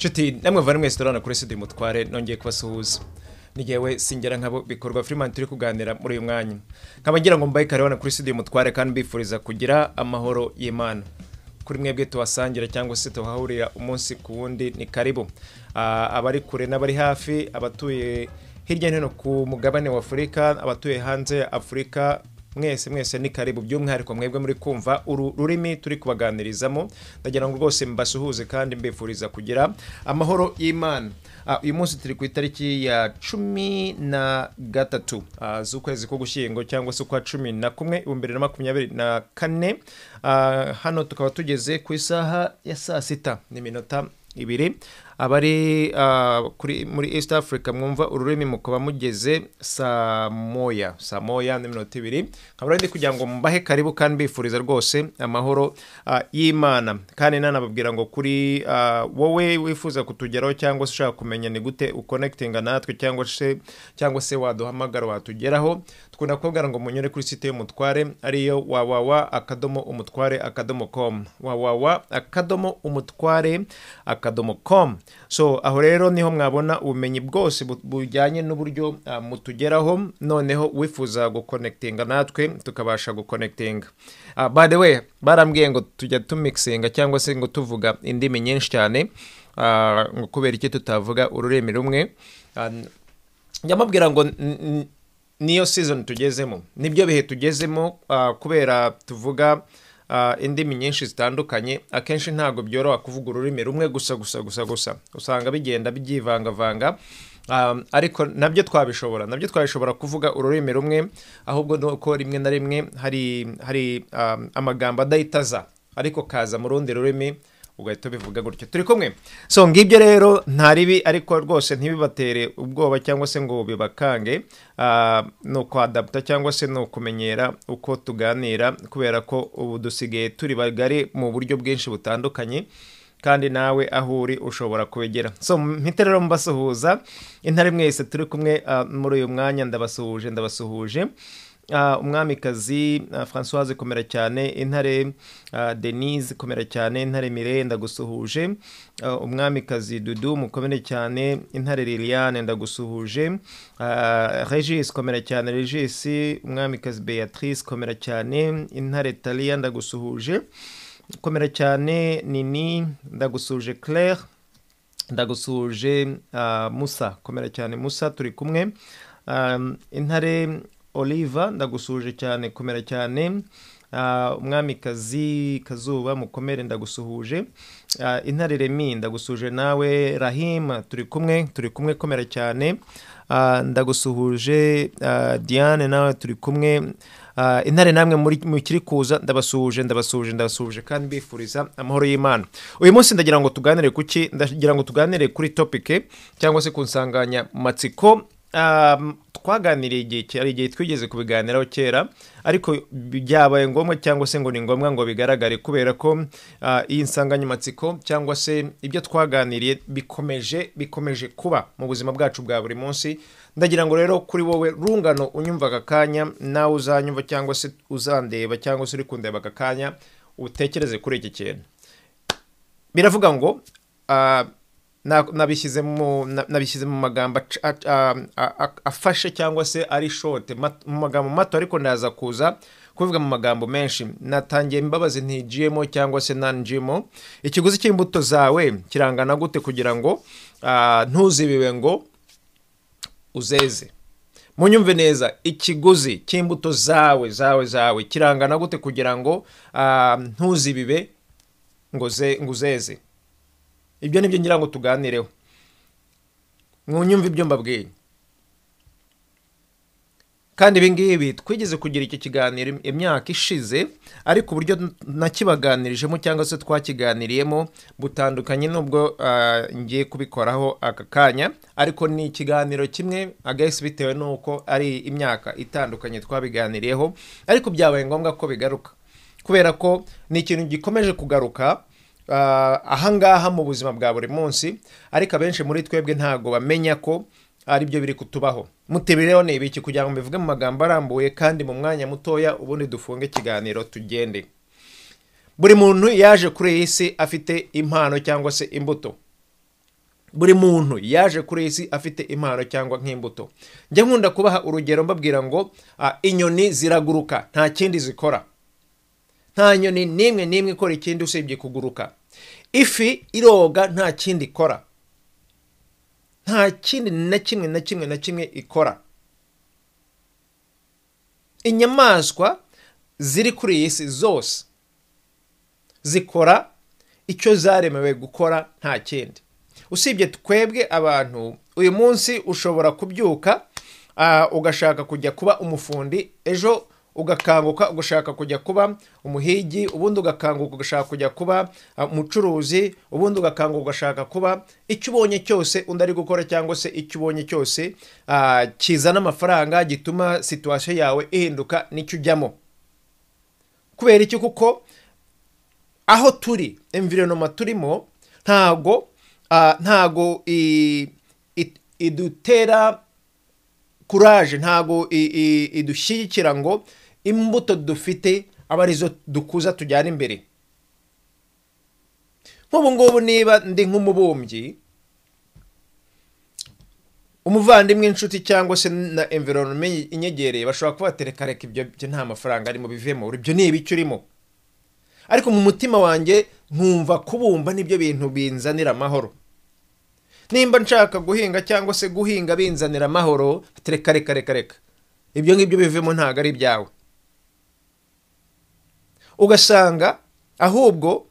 Nshuti namwe bavandimwe mwese turabana kuri Studio Umutware, nongeye kubasuhuza. Ni jyewe Singera Nkabo Bikorwa Freeman turi kuganira muri uyu mwanya. Nkaba ngira ngo mbahe karibu kuri Studio Umutware kandi mbifuriza kugira amahoro y'Imana. Kuri mwebwe tuhasangira cyangwa se tuhahurira umunsi ku wundi ni karibu. Abari kure n'abari hafi, abatuye hirya no hino ku mugabane wa Afurika, abatuye hanze ya Afurika, mwese mwese ni karibu. By'umwihariko mwebwe muri kumva uru rurimi turi kubaganirizamo, ndagira ngo rwose mbasuhuze kandi mbifuriza kugira amahoro y'Imana. Uyu munsi turi ku itariki ya 13 z'ukwezi ko Gushyingo cyangwa se ukwa 11 2024. Hano tukaba tugeze ku isaha ya saa 6:02. Abari kuri muri East Africa mwumva ururimi mukaba mugeze saa 1:02. Nkaba ndi kugira ngo mbahe karibu kandi mbifuriza rwose amahoro y'Imana. Kandi nanababwira ngo kuri wowe wifuza kutugeraho cyangwa se ushaka kumenya ni gute uconnectinga natwe cyangwa se waduhamagara watugeraho, tukunda kubabwira ngo munyure kuri site y'Umutware ariyo www.umutware.com, www.umutware.com. So aho rero niho mwabona ubumenyi bwose bujyanye n'uburyo mutugeraho, noneho wifuza guconnectinga natwe tukabasha guconnectinga. By the way, barambwiye ngo tujya tumixinga cyangwa se ngo tuvuga indimi nyinshi cyane, ngo kubera iki tutavuga ururimi rumwe. Njya ngo niyo season tugezemo, nibyo bihe tugezemo, kubera tuvuga indimi nyinshi zitandukanye, akenshi ntago byoroha kuvuga ururimi rumwe gusa gusa gusa gusa, usanga bigenda byivangavanga. Ariko nabyo twabishobora kuvuga ururimi rumwe, ahubwo nuko rimwe na rimwe hari amagambo adahitaza ariko kaza mu rundi rurimi ugahita bivuga gutyo. Turi kumwe. So ngibyo rero nta ribi, ariko rwose ntibibatere ubwoba cyangwa se ngo bibakange, no kwadapta cyangwa se no kumenyera uko tuganira, kubera ko ubu dusigaye turi bagari mu buryo bwinshi butandukanye, kandi nawe aho uri ushobora kubegera. So mpite rero mbasuhuza intare mwese turi kumwe muri uyu mwanya, ndabasuhuje. Umwamikazi Françoise komera cyane, intare Denise komera cyane, intare Mireille ndagusuhuje, umwamikazi Dudu mukomere cyane, intare Liliane ndagusuhuje, Regis komera cyane, Regis, umwamikazi Beatrice komera cyane, intare Talia ndagusuhuje, komera cyane, Nini ndagusuhuje, Claire ndagusuhuje, Musa komera cyane, Musa turi kumwe, intare Oliva ndagusuhuje cyane, komera cyane, umwamikazi Kazuba mukomere ndagusuhuje, intare Remi ndagusuhuje nawe, Rahim turi kumwe komera cyane, ndagusuhuje, Diane nawe turi kumwe, intare namwe muri mukiri kuza ndabasuhuje kandi mbifuriza amahoro y'Imana. Uyu munsi ndagira ngo tuganire kuki, ndagira ngo tuganire kuri topic cyangwa se ku nsanganyamatsiko twaganiriye igihe twigeze kubiganiraho kera, ariko byabaye ngombwa cyangwa se ngo ni ngombwa ngo bigaragare, kubera ko iyi nsanganyamatsiko cyangwa se ibyo twaganiriye bikomeje kuba mu buzima bwacu bwa buri munsi. Ndagira ngo rero kuri wowe rungano unyumva aka kanya, nawe uzanyumva cyangwa se uzandeba cyangwa se uri kundeba aka kanya, utekereze kuri iki kintu. Biravuga ngo nabishyize mu magambo afashe cyangwa se ari short, mu magambo mato, ariko ndaza kuza kuvuga mu magambo menshi. Natangiye imbabazi nti GMO cyangwa se non GMO. Ikiguzi cy'imbuto zawe kirangana gute kugira ngo ntuzibiwe ngo uzeze? Munyumve neza, ikiguzi cy'imbuto zawe kirangana gute kugira ngo ntuzibibe ngo uzeze? Ibyo nibyo ngira ngo tuganireho. Mwunyumve ibyo mbabwiye. Kandi ibi ngibi twigeze kugira iki kiganiro imyaka ishize, ariko uburyo nakibaganirijemo cyangwa se twakiganiriyemo butandukanye nubwo ngiye kubikoraho aka kanya, ariko ni ikiganiro kimwe agahise bitewe nuko ari imyaka itandukanye twabiganiriyeho, ariko byabaye ngombwa ko bigaruka kubera ko ni ikintu gikomeje kugaruka ahangaha mu buzima bwa buri munsi, ariko abenshi muri twebwe ntago bamenya ko ari byo biri kutubaho. Mutebireho ni ibiki kugira ngo mbivuge mu magambo arambuye kandi mu mwanya mutoya, ubundi dufunge ikiganiro tugende. Buri muntu yaje kuri iyi si afite impano cyangwa se imbuto. Buri muntu yaje kuri iyi si afite impano cyangwa nk'imbuto. Njya nkunda kubaha urugero mbabwira ngo inyoni ziraguruka, nta kindi zikora. Nta nyoni n'imwe n'imwe ikora ikindi usibye kuguruka. Ifi iroga, nta kindi ikora, nta kindi na kimwe na kimwe na kimwe ikora. Inyamaswa ziri kuri iyi si zose zikora icyo zaremewe gukora, nta kindi usibye twebwe abantu. Uyu munsi ushobora kubyuka ugashaka kujya kuba umufundi, ejo ugakanguka ugashaka kujya kuba umuhigi, ubundi ugakanguka ugashaka kujya kuba umucuruzi, ubundi ugakanguka ugashaka kuba icyo ubonye cyose undi ari gukora, cyangwa se icyo ubonye cyose kizana amafaranga, gituma situation yawe ihinduka, nicyo ujyamo. Kubera iki? Kuko aho turi, environment turimo ntago idutera courage, ntago idushyigikira ngo imbuto dufite aba arizo dukuza tujyana imbere. Nk'ubu ngubu niba ndi nk'umubumbyi, umuvandimwe, inshuti cyangwa se na environment inyegereye bashobora kuba reka reka, ibyo byo nta mafaranga arimo, bivemo, ibyo ni ibiki urimo? Ariko mu mutima wanjye nkumva kubumba nibyo bintu binzanira amahoro. Nimba nshaka guhinga cyangwa se guhinga binzanira amahoro, reka reka reka reka, ibyo ngibyo bivemo, ntabwo ari ibyawe. Ugasanga ahubwo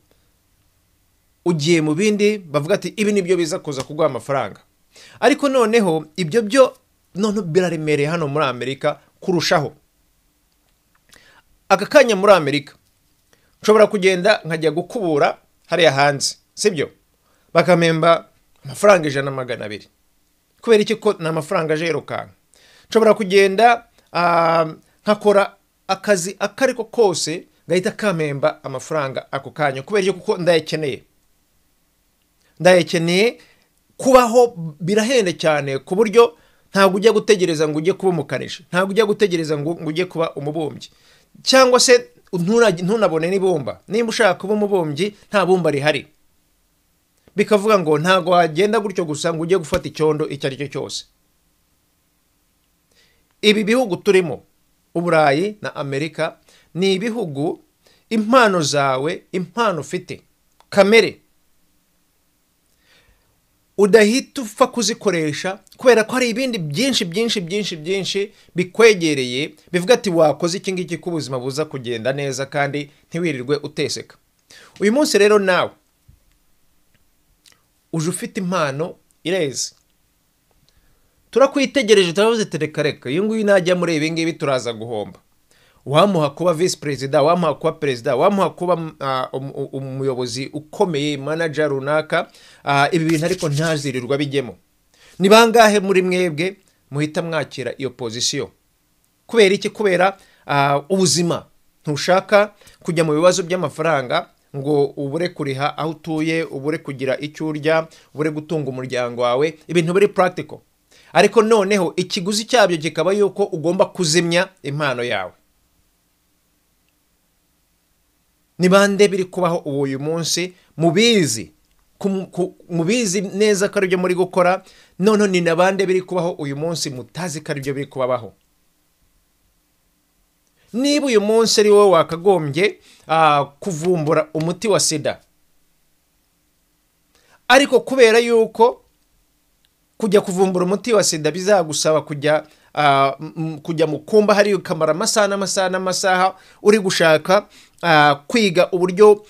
ugiye mu bindi bavuga ati ibi nibyo biza kuza kuguha amafaranga. Ariko noneho ibyo byo none biraremereye hano muri Amerika kurushaho. Aka kanya muri Amerika nshobora kugenda nkajya gukubura hariya hanze, sibyo, bakampemba amafaranga 100, 200. Kubera iki? Ko ni amafaranga aje yirukanka. Nshobora kugenda nkakora akazi ako ariko kose gahita kampemba amafaranga ako kanya. Kubera iki? Kuko ndayakeneye, ndayakeneye. Kubaho birahenda cyane ku buryo ntabwo ujya gutegereza ngo ujye kuba umukanishi, ntabwo ujya gutegereza ngo ujye kuba umubumbyi, cyangwa se ntunabone n'ibumba. Nimba ushaka kuba umubumbyi, nta bumba rihari. Bikavuga ngo ntabwo wagenda gutyo gusa ngo ujye gufata icyondo icyo ari cyo cyose. Ibi bihugu turimo, Uburayi na Amerika, ni ibihugu impano zawe, impano ufite kamere, udahita upfa kuzikoresha, kubera ko hari ibindi byinshi byinshi byinshi byinshi bikwegereye bivuga ati wakoze iki ngiki ko ubuzima buza kugenda neza kandi ntiwirirwe uteseka. Uyu munsi rero nawe uje ufite impano ireze, turakwitegereje, turavuze reka reka, uyu nguyu najya muri ibi ngibi turaza guhomba. Wamuha kuba visi perezida, wamuha kuba perezida, wamuha kuba umuyobozi ukomeye, manager runaka, ibi bintu ariko ntazirirwa bijyemo. Ni bangahe muri mwebwe muhita mwakira iyo position? Kubera iki? Kubera ubuzima. Ntushaka kujya mu bibazo by'amafaranga ngo ubure kuriha aho utuye, ubure kugira icyo urya, ubure gutunga umuryango wawe, ibintu biri practical. Ariko noneho ikiguzi cyabyo kikaba yuko ugomba kuzimya impano yawe. Ni bande biri kubaho ubu uyu munsi mubizi, mubizi neza ko aribyo muri gukora? None ni nabande biri kubaho uyu munsi mutazi ko aribyo biri kubabaho? Niba uyu munsi ari wowe wakagombye kuvumbura umuti wa sida, ariko kubera yuko kujya kuvumbura umuti wa sida bizagusaba kujya mu kumba hari ukamara amasaha n'amasaha n'amasaha uri gushaka kwiga uburyo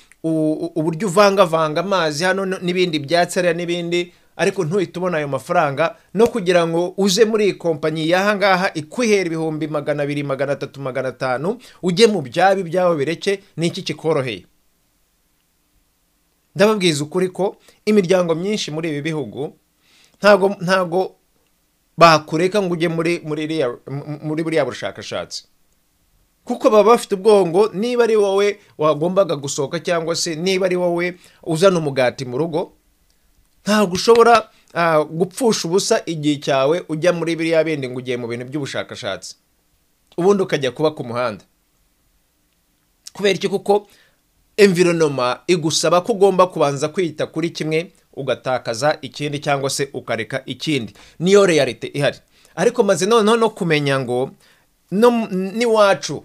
uvangavanga amazi hano n'ibindi byatsi hariya n'ibindi, ariko ntuhite ubona ayo mafaranga, no kugira ngo uze muri iyi kompanyi y'aha ngaha ikwihera 200,000, 300,000, 500,000, ujye mu byabi byawe bireke, ni iki kikoroheye? Ndababwiza ukuri ko imiryango myinshi muri ibi bihugu ntago bakureka ngo ujye muri buriya bushakashatsi, kuko baba bafite ubwongo niba ari wowe wagombaga gusohoka cyangwa se niba ari wowe uzana umugati mu rugo, ntabwo ushobora gupfusha ubusa igihe cyawe ujya muri biriya bindi ngo ugiye mu bintu by'ubushakashatsi, ubundi ukajya kuba ku muhanda. Kubera iki? Kuko environment igusaba ko ugomba kubanza kwita kuri kimwe ugatakaza ikindi cyangwa se ukareka ikindi. Niyo réalité ihari. Ariko maze noneho no kumenya ngo no n'iwacu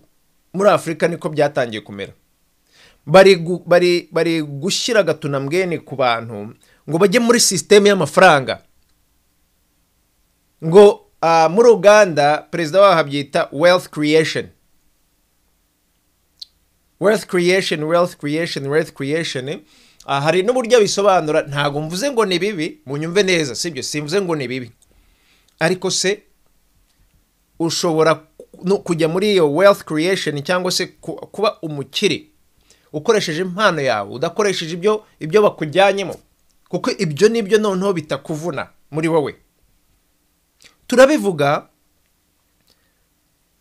muri Afurika niko byatangiye kumera. Bari gushyira agatunambwene ku bantu ngo bajye muri système y'amafaranga. Ngo muri Uganda perezida waho abyita wealth creation, wealth creation, wealth creation, wealth creation. Hari n'uburyo bisobanura. Ntabwo mvuze ngo ni bibi, munyumve neza, sibyo? Simvuze ngo ni bibi, ariko se ushobora no kujya muri iyo wealth creation cyangwa se kuba umukire ukoresheje impano yawe, udakoresheje ibyo bakujyanyemo? Kuko ibyo nibyo noneho bitakuvuna muri wowe. Turabivuga,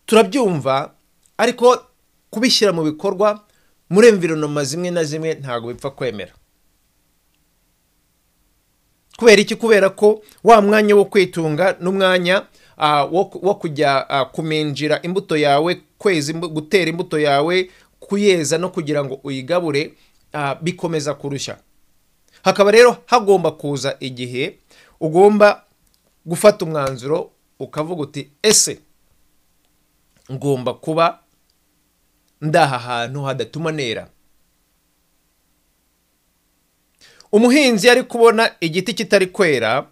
turabyumva, ariko kubishyira mu bikorwa muri environnement zimwe na zimwe ntabwo bipfa kwemera. Kubera iki? Kubera ko wa mwanya wo kwitunga n'umwanya wo kujya kuminjira imbuto yawe, kweza gutera imbuto yawe, kuyeza no kugira ngo uyigabure, bikomeza kurushya. Hakaba rero hagomba kuza igihe ugomba gufata umwanzuro, ukavuga uti: "Ese ngomba kuba ndaha hantu hadatuma nera?" Umuhinzi ari kubona igiti kitari kwera,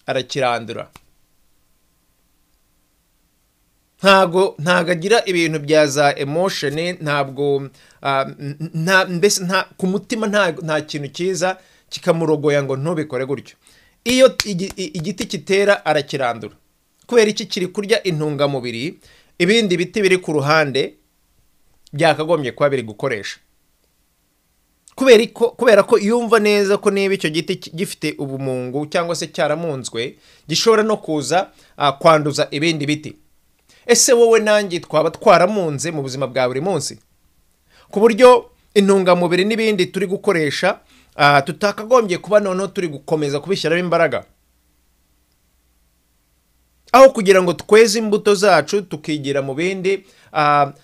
arakirandura. Ntago agira ibintu bya za emotion, ntabwo nta mbese nta ku mutima, nta kintu cyiza kikamurogoya ngo ntubikore gutyo. Iyo igiti kitera, arakirandura. Kubera iki? Kiri kurya intungamubiri ibindi biti biri ku ruhande byakagombye kuba biri gukoresha, kubera ko yumva neza ko niba icyo giti gifite ubumungu cyangwa se cyaramunzwe, gishobora no kuza kwanduza ibindi biti. Ese wowe nanjye twaba twaramunze mu buzima bwa buri munsi, ku buryo intungamubiri n'ibindi turi gukoresha tutakagombye kuba noneho turi gukomeza kubishyiramo imbaraga, aho kugira ngo tweze imbuto zacu tukigira mu bindi,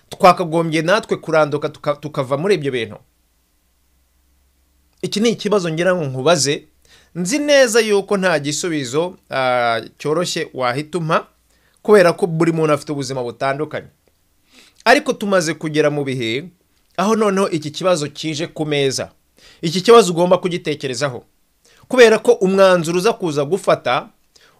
twakagombye natwe kuranduka tukava muri ibyo bintu? Iki ni ikibazo ngira ngo nkubaze. Nzi neza yuko nta gisubizo cyoroshye wahita umpa, kubera ko buri muntu afite ubuzima butandukanye. Ariko tumaze kugera mu bihe aho noneho iki kibazo kije ku meza. Iki kibazo ugomba kugitekerezaho, kubera ko umwanzuro uza kuza gufata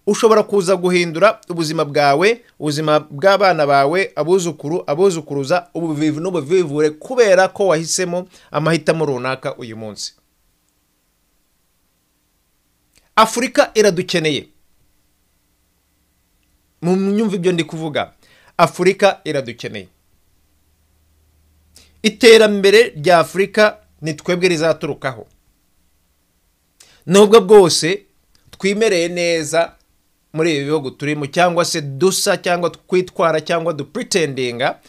ushobora kuza guhindura ubuzima bwawe, ubuzima bw'abana bawe, abuzukuru, abuzukuruza, ubuvivu n'ubuvivure, kubera ko wahisemo amahitamo runaka uyu munsi. Afurika iradukeneye. Mu myumva ibyo ndi kuvuga, Afurika iradukeneye. Iterambere rya Afurika ni twebwe rizaturukaho. Nubwo bwose twimereye neza muri ibi bihugu turimo, cyangwa se dusa, cyangwa twitwara, cyangwa dupretendinga,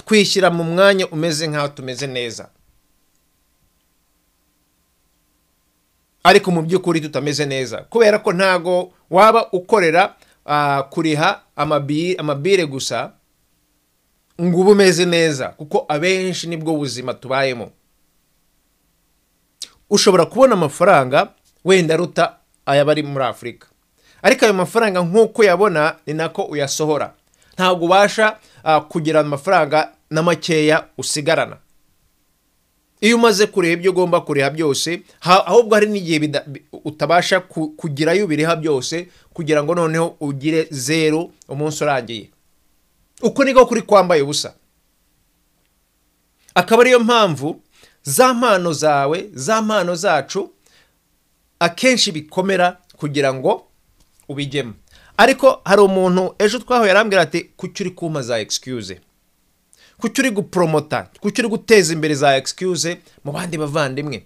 twishyira mu mwanya umeze nk'aho tumeze neza, ariko mu by'ukuri tutameze neza, kubera ko ntago waba ukorera kuriha amabire gusa ngo ube umeze neza, kuko abenshi nibwo buzima tubayemo. Ushobora kubona amafaranga wenda aruta ay'abari muri Afurika, ariko ayo mafaranga nk'uko uyabona ni nako uyasohora. Ntabwo ubasha kugira amafaranga na makeya usigarana iyo umaze kureba ibyo ugomba kuriha byose. Ahubwo hari n'igihe utabasha kugirayo ubiriha byose kugira ngo noneho ugire zeru umunsi urangiye. Uko niko kuri kwambaye ubusa. Akaba ariyo mpamvu za mpano zawe, za mpano zacu, akenshi bikomera kugira ngo ubijyemo. Ariko hari umuntu ejo twahuye arambwira ati: "Kuki uri kumpa za excuse? Kuki uri gupromota? Kuki uri guteza imbere za excuse mu bandi bavandimwe?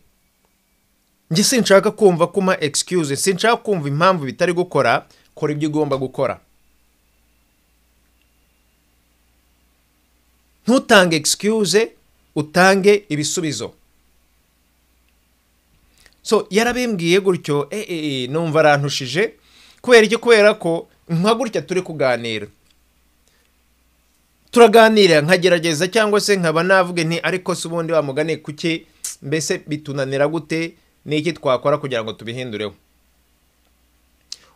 Njye sinshaka kumva kuma excuse, sinshaka kumva impamvu bitari gukora. Kora ibyo ugomba gukora, ntutange excuse, utange ibisubizo." So yarabimbwiye gutyo, numva arantushije. Kubera iki? Kubera ko nka gutya turi kuganira, turaganira, nkagerageza cyangwa se nkaba navuge nti: "Ariko se ubundi wa mugani, kuki mbese bitunanira gute?" Ni iki twakora kugira ngo tubihindureho?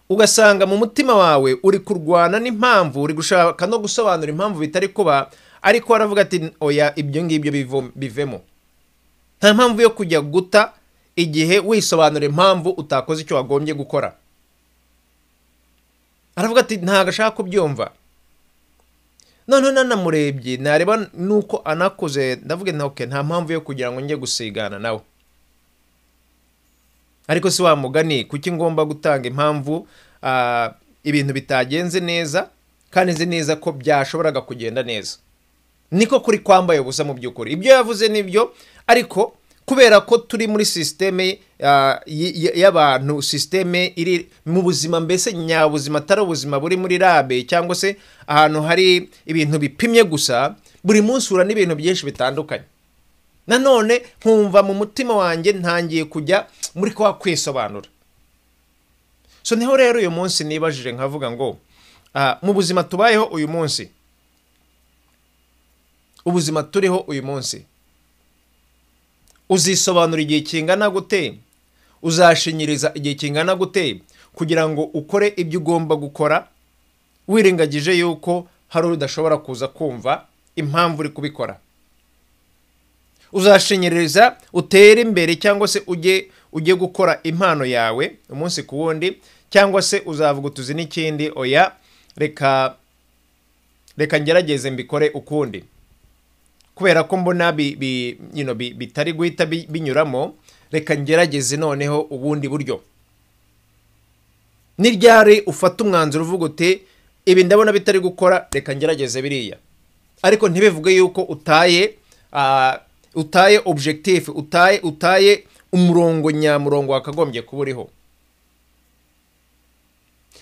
Ugasanga mu mutima wawe uri kurwana n'impamvu, uri gushaka no gusobanura impamvu bitari kuba, ariko aravuga ati oya, ibyo ngibyo bivemo. Nta mpamvu yo kujya guta igihe wisobanura impamvu utakoze icyo wagombye gukora. Aravuga ati ntabwo ashaka kubyumva. Noneho nanamurebye, nareba nuko anakuze, ndavuga nti okay, nta mpamvu yo kugira ngo njye gusigana nawe. Ariko si wa mugani, kuki ngomba gutanga impamvu ibintu bitagenze neza kandi nzi neza ko byashoboraga kugenda neza? Niko kuri kwambaye ubusa mu by'ukuri. Ibyo yavuze nibyo, ariko kubera ko turi muri système y'abantu, système iri mu buzima, mbese nyabuzima, atari ubuzima buri muri lab cyangwa se ahantu hari ibintu bipimye gusa, buri munsi uhura n'ibintu byinshi bitandukanye. Nanone nkumva mu mutima wanjye ntangiye kujya muri kwa kwisobanura. So niho rero uyu munsi nibajije nkavuga ngo mu buzima tubayeho uyu munsi, ubuzima turiho uyu munsi, uzisobanura igihe kingana gute? Uzashinyiriza igihe kingana gute kugira ngo ukore ibyo ugomba gukora, wirengagije yuko hari udashobora kuza kumva impamvu uri kubikora? Uzashinyiriza utere imbere cyangwa se ujye gukora impano yawe umunsi ku wundi, cyangwa se uzavuga utuzi n'ikindi, oya reka ngerageze mbikore ukundi, kubera ko mbona bitari guhita binyuramo, reka ngerageze noneho ubundi buryo. Ni ryari ufata umwanzuro uvuga uti ibi ndabona bitari gukora, reka ngerageze biriya? Ariko ntibivuge yuko utaye objectif, utaye umurongo nyamurongo wakagombye kuba uriho.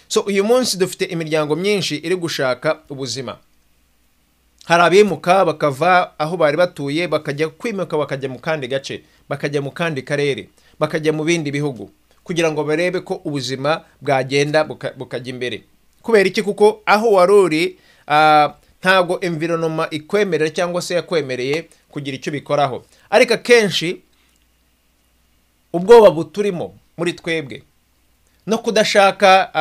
So uyu munsi dufite imiryango myinshi iri gushaka ubuzima. Hari abimuka bakava aho bari batuye, bakajya kwimuka, bakajya mu kandi gace, bakajya mu kandi karere, bakajya mu bindi bihugu, kugira ngo barebe ko ubuzima bwagenda bukajya imbere. Kubera iki? Kuko aho wari uri ntago environment ikwemerera cyangwa se yakwemereye kugira icyo bikoraho. Ariko akenshi ubwoba buturimo muri twebwe no kudashaka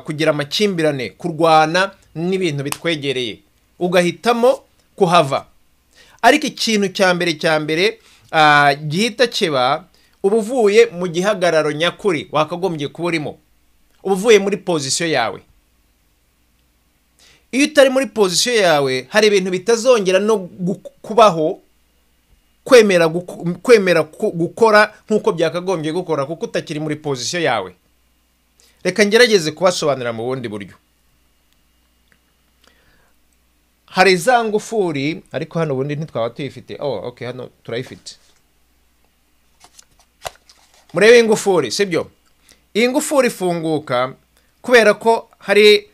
kugira amakimbirane, kurwana n'ibintu bitwegereye, ugahitamo kuhava. Ariko ikintu cya mbere gihita kiba, uba uvuye mu gihagararo nyakuri wakagombye kuba urimo, uba uvuye muri position yawe. Iyo utari muri position yawe, hari ibintu bitazongera no kubaho, kwemera gukora nk'uko byakagombye gukora, kuko utakiri muri position yawe. Reka ngerageze kubasobanurira mu bundi buryo. Hari za ngufuri, ariko hano ubundi ntitwaba tuyifite. Oh, okay, hano turayifite. Murebe ingufuri, sibyo? Iyi ngufuri ifunguka kubera ko hari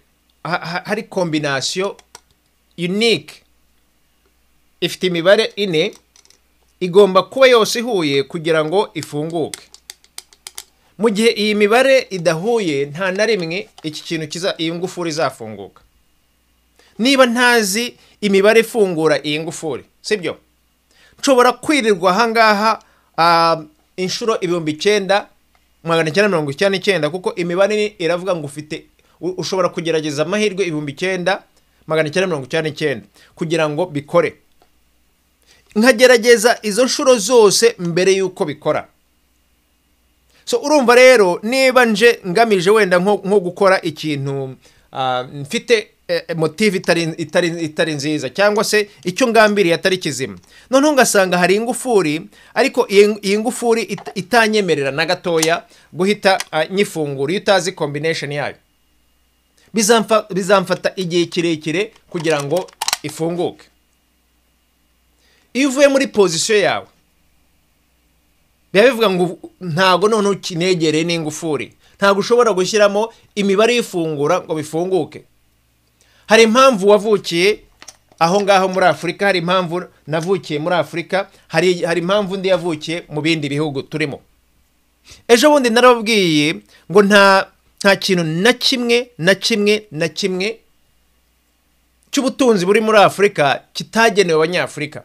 combination unique, ifite imibare ine, igomba kuba yose ihuye kugira ngo ifunguke. Mu gihe iyi mibare idahuye, nta na rimwe iki kintu kiza, iyi ngufuri izafunguka. Niba ntazi imibare ifungura iyi ngufuri, sibyo? Nshobora kwirirwa ahangaha inshuro 9999, kuko imibare iravuga ngo ushobora kugerageza amahirwe 9999 kugira ngo bikore. Nkagerageza izo nshuro zose mbere yuko bikora. So urumva rero, niba nje ngamije wenda nko gukora ikintu mfite motive itari nziza, cyangwa se icyo ngambiriye atari kizima, noneho ngasanga hari ingufuri, ariko iyi ngufuri itanyemerera na gatoya guhita nyifungura, iyo utazi combination yayo bizamfata igihe kirekire kugira ngo ifunguke. Iyo uvuye muri position yawe, biba bivuga ngo ntago noneho ukinegereye n'ingufuri, ntago ushobora gushyiramo imibare ifungura ngo bifunguke. Hari impamvu wavukiye aho ngaho muri Afurika, hari impamvu navukiye muri Afurika, hari impamvu undi yavukiye mu bindi bihugu turimo. Ejo bundi narababwiye ngo nta kintu na kimwe na kimwe na kimwe cy'ubutunzi buri muri Afurika kitagenewe Abanyafurika.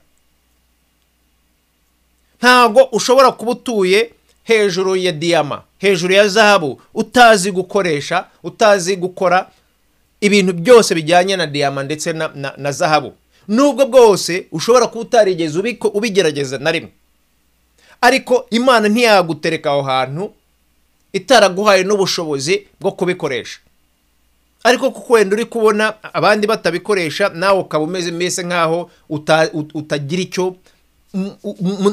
Ntago ushobora kuba utuye Hejuru ya diyama, hejuru ya zahabu, utazi gukoresha, utazi gukora ibintu byose bijyanye na diyama ndetse na zahabu, nubwo bwose ushobora kuba utarigeze ubigerageza na rimwe, ariko Imana ntiyagutereka aho hantu itaraguhaye n'ubushobozi bwo kubikoresha. Ariko kuko wenda uri kubona abandi batabikoresha, nawe ukaba umeze mbese nkaho utagira icyo,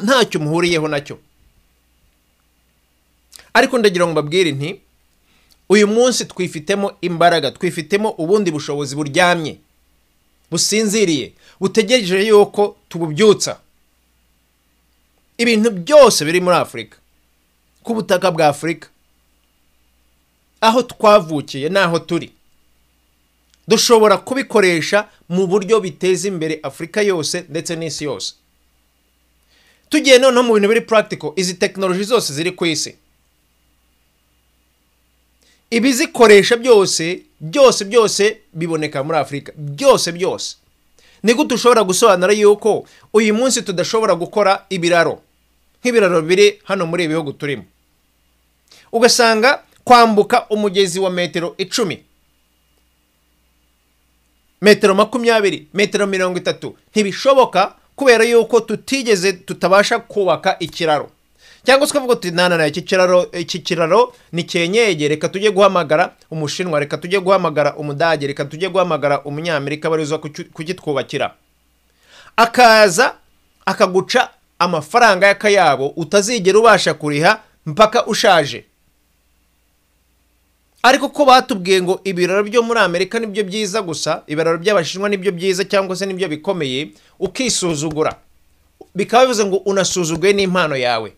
ntacyo muhuriyeho nacyo. Ariko ndagira ngo mbabwire nti uyu munsi twifitemo imbaraga, twifitemo ubundi bushobozi buryamye, businziriye, butegereje yuko tububyutsa. Ibintu byose biri muri Afurika, ku butaka bwa Afurika, aho twavukiye n'aho turi, dushobora kubikoresha mu buryo biteza imbere Afurika yose ndetse n'isi yose. Tugiye noneho mu bintu biri practical, izi tekinoloji zose ziri ku isi, ibizikoresha byose byose byose biboneka muri Afurika, byose byose. Ni gute ushobora gusobanura yuko uyu munsi tudashobora gukora ibiraro nk'ibiraro biri hano muri ibi bihugu turimo, ugasanga kwambuka umugezi wa metero 10, metero 20, metero 30 ntibishoboka, kubera yuko tutigeze tutabasha kubaka ikiraro? Cyangwa se ukavuga uti nana iki kiraro ni cyenyege, reka tujye guhamagara Umushinwa, reka tujye guhamagara Umudage, reka tujye guhamagara Umunyamerika bariza kugitwubakira, akaza akaguca amafaranga y'akayabo utazigera ubasha kuriha mpaka ushaje. Ariko ko batubwiye ngo ibiraro byo muri Amerika nibyo byiza gusa, ibiraro by'Abashinwa nibyo byiza cyangwa se nibyo bikomeye, ukisuzugura, bikaba bivuze ngo unasuzuguye n'impano yawe.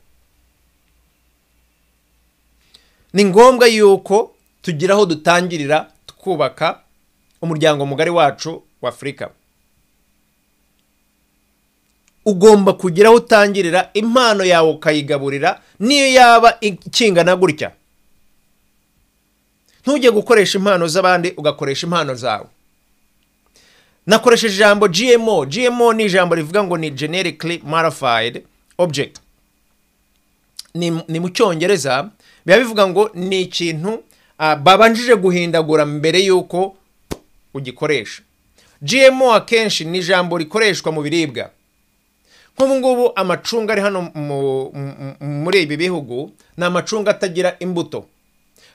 Ni ngombwa yuko tugira aho dutangirira twubaka umuryango mugari wacu wa Afurika. Ugomba kugira aho utangirira impano yawe ukayigaburira, niyo yaba ikingana gutya. Ntujye gukoresha impano z'abandi, ugakoresha impano zawe. Nakoresheje ijambo GMO. GMO ni ijambo rivuga ngo ni genetically modified object. Ni mu Cyongereza biba bivuga ngo ni ikintu babanjije guhindagura mbere yuko ugikoresha. GMO akenshi ni ijambo rikoreshwa mu biribwa. Nk'ubu ngubu amacunga ari hano muri ibi bihugu ni amacunga atagira imbuto.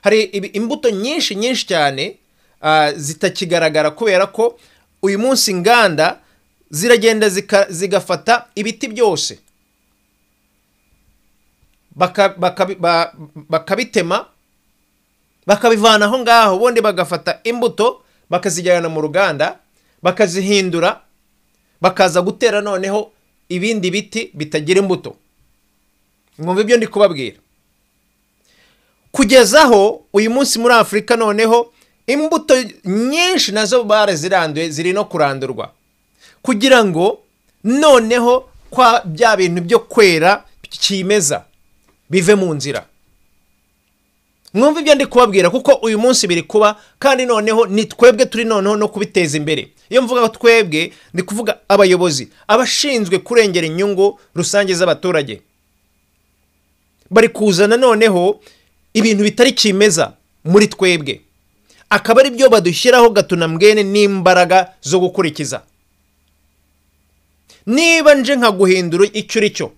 Hari imbuto nyinshi nyinshi cyane zitakigaragara, kubera ko uyu munsi inganda ziragenda zigafata ibiti byose bakabitema, bakabivana aho ngaho, ubundi bagafata imbuto bakazijyana mu ruganda, bakazihindura, bakaza gutera noneho ibindi biti bitagira imbuto. Mwumva ibyo ndi kubabwira. Kugezaho uyu munsi muri Afurika noneho imbuto nyinshi nazo baraziranduye, ziri no kurandurwa, kugira ngo noneho kwa bya bintu byo kwera kimeza bive mu nzira. Mwumva ibyo ndi kubabwira, kuko uyu munsi biri kuba, kandi noneho ni twebwe turi noneho no kubiteza imbere. Iyo mvuga twebwe ndi kuvuga abayobozi, abashinzwe kurengera inyungu rusange z'abaturage. Bari kuzana noneho ibintu bitari kimeza muri twebwe, akaba ari byo badushyiraho gatunambwene n'imbaraga zo gukurikiza. Niba nje nkaguhindura icyo uri cyo,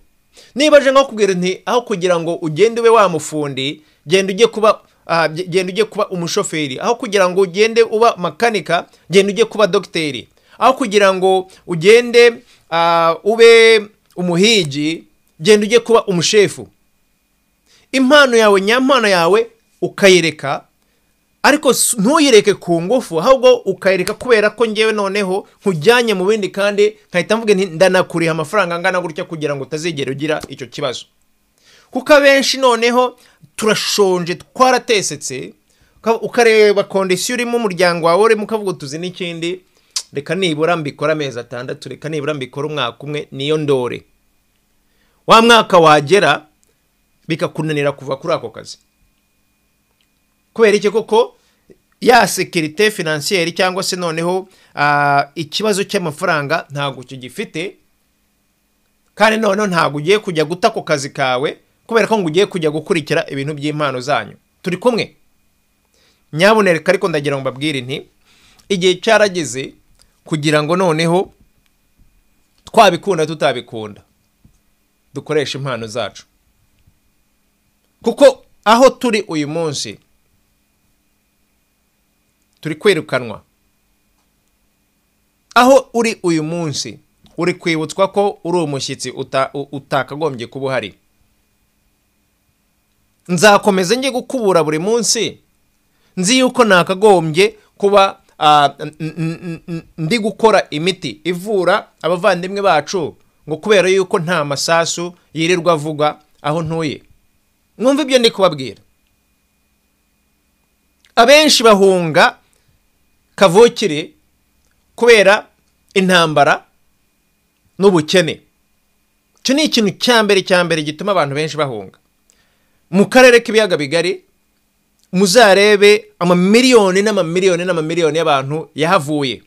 niba nje nkakubwira nti aho kugira ngo ugende ube wa mufundi, genda ujye kuba umushoferi, aho kugira ngo ugende uba makanika, genda ujye kuba dogiteri, aho kugira ngo ugende ube umuhigi, genda ujye kuba umushefu. Impano yawe, nyampano yawe ukayireka, ariko ntuyireke ku ngufu, ahubwo ukayireka kubera ko ngewe noneho nkujyanye mu bindi, kandi nkahita mvuga nti ndanakuriha amafaranga angana gutya kugira ngo utazigera ugira icyo kibazo. Kuko abenshi noneho turashonje, twaratesetse, ukareba kondisiyo urimo, umuryango wawe urimo, ukavuga utuzi n'ikindi, reka nibura mbikora amezi 6, reka nibura mbikora umwaka umwe, niyo ndore. Wa mwaka wagera bikakunanira kuva kuri ako kazi. Kubera iki? Koko ya sécurité financière cyangwa se noneho ikibazo cy'amafaranga ntabwo kigifite, kandi noneho ntabwo ugiye kujya guta ako kazi kawe Kubera ko ngo ugiye kujya gukurikira ibintu by'impano zanyu. Turi kumwe. Nyabunereka ariko ndagira ngo mbabwire nti igihe cyarageze kugira ngo noneho twabikunda tutabikunda dukoresha impano zacu. Kuko aho turi uyu munsi turi kwirukanwa. Aho uri uyu munsi uri kwibutswa ko uri umushyitsi utakagombye kuba uhari. Nzakomeza njye gukubura buri munsi nzi yuko nakagombye kuba ndi gukora imiti ivura abavandimwe bacu ngo kubera yuko nta masasu yirirwa avuga aho ntuye. Mwumva ibyo ndi kubabwira. Abenshi bahunga kavukire kubera intambara n'ubukene. Icyo ni ikintu cya mbere gituma abantu benshi bahunga. Mu karere k'ibiyaga bigari muzarebe amamiliyoni n'amamiliyoni n'amamiliyoni y'abantu yahavuye.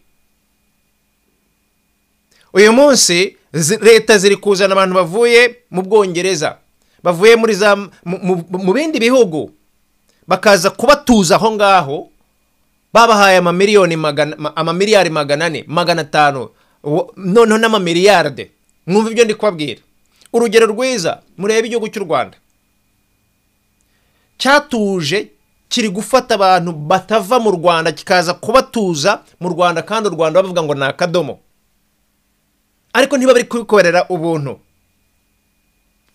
Uyu munsi leta ziri kuzana abantu bavuye mu Bwongereza, bavuye muri za mu bindi bihugu, bakaza kubatuza aho ngaho, babahaye amamiliyoni amamiliyari 400, 500, noneho n'amamiliyarde. Mwumva ibyo ndi kubabwira. Urugero rwiza murebe igihugu cy'u Rwanda cyatuje kiri gufata abantu batava mu Rwanda kikaza kubatuza mu Rwanda, kandi u Rwanda bavuga ngo ni akadomo, ariko ntiba bari kubikorera ubuntu,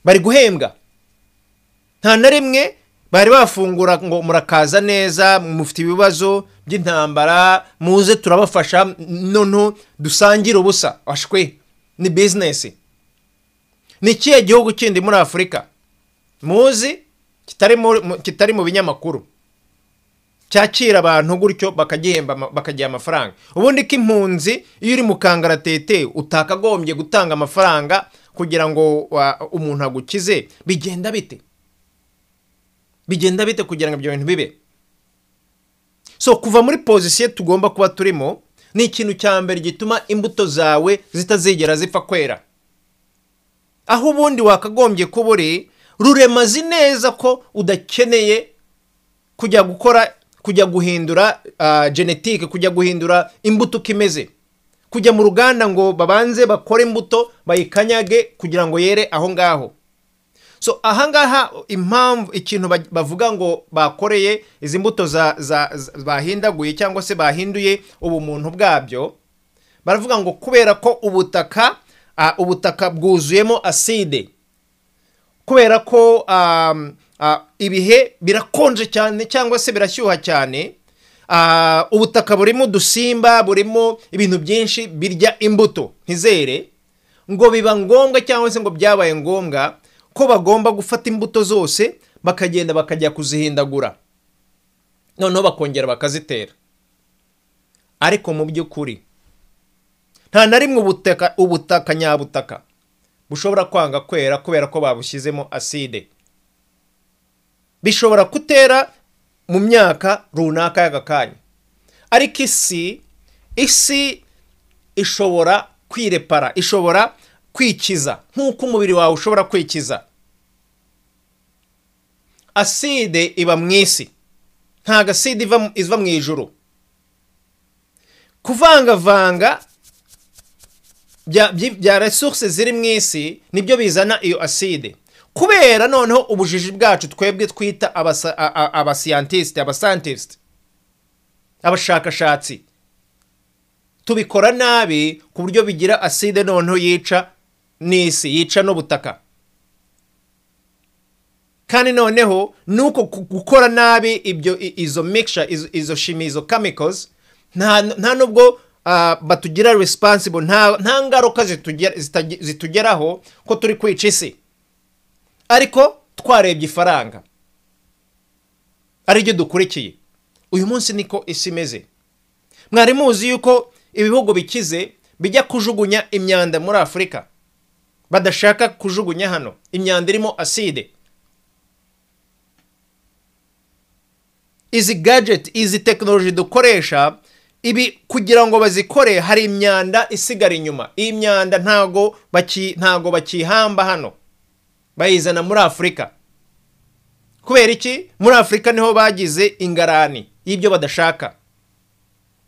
bari guhembwa. Nta na rimwe bari bafungura ngo murakaza neza, mufite ibibazo by'intambara, muze turabafasha, noneho dusangire ubusa. Ashwe ni business. Ni ikihe gihugu kindi muri Afurika muzi kitari mu binyamakuru cyakira abantu gutyo bakagihemba bakagiha amafaranga? Ubundi ko impunzi iyo uri mu kangaratete utakagombye gutanga amafaranga kugira ngo umuntu agukize, bigenda bite? Bigenda bite kugira ngo ibyo bintu bibe? So kuva muri position tugomba kuba turimo ni ikintu cya mbere gituma imbuto zawe zitazigera zipfa kwera. Aho ubundi wakagombye kuba uri ruremazi neza ko udakeneye kujya gukora, kujya guhindura genetike, kujya guhindura imbuto kimeze, kujya mu ruganda ngo babanze bakore imbuto bayikanyage kugira ngo yere aho ngaho. So ahangaha impamvu ikintu bavuga ngo bakoreye izi mbuto za bahindaguye cyangwa se bahinduye ubumuntu bwabyo, baravuga ngo kubera ko ubutaka bwuzuyemo acide, kubera ko ibihe birakonje cyane cyangwa se birashyuha cyane, ubutaka burimo udusimba, burimo ibintu byinshi birya imbuto ntizere, ngo biba ngombwa cyangwa se ngo byabaye ngombwa ko bagomba gufata imbuto zose bakagenda bakajya kuzihindagura, noneho bakongera bakazitera. Ariko mu by'ukuri nta na rimwe ubutaka nyabutaka bushobora kwanga kwera kubera ko babushyizemo acide. Bishobora kutera mu myaka runaka y'agakanya, ariko isi ishobora kwirepara, ishobora kwikiza nk'uko umubiri wawe ushobora kwikiza. Acide iba mu isi, ntago acide iva mu ijuru. Kuvangavanga bya resources ziri mu isi nibyo bizana iyo acide. Kubera noneho ubujiji bwacu twebwe twita abascientist, abascientist, abashakashatsi, tubikora nabi ku buryo bigira acide noneho yica n'isi, yica n'ubutaka. Kandi noneho nuko gukora nabi ibyo izo mixture, izo shimi, izo chemicals, nta nubwo batugira responsible, nta ngaruka zitugeraho ko turi kwica isi, ariko twarebye ifaranga ariryo dukurikiye. Uyu munsi niko isi imeze. Mwari muzi yuko ibihugu bikize bijya kujugunya imyanda muri Afurika, badashaka kujugunya hano imyanda irimo acide. Izi gadget, izi technology dukoresha ibi kugira ngo bazikore, hari imyanda isigara inyuma. Iyi myanda ntago bakihamba hano. Bayizana muri Afurika kubera iki? Muri Afurika niho bagize ingarani y'ibyo badashaka,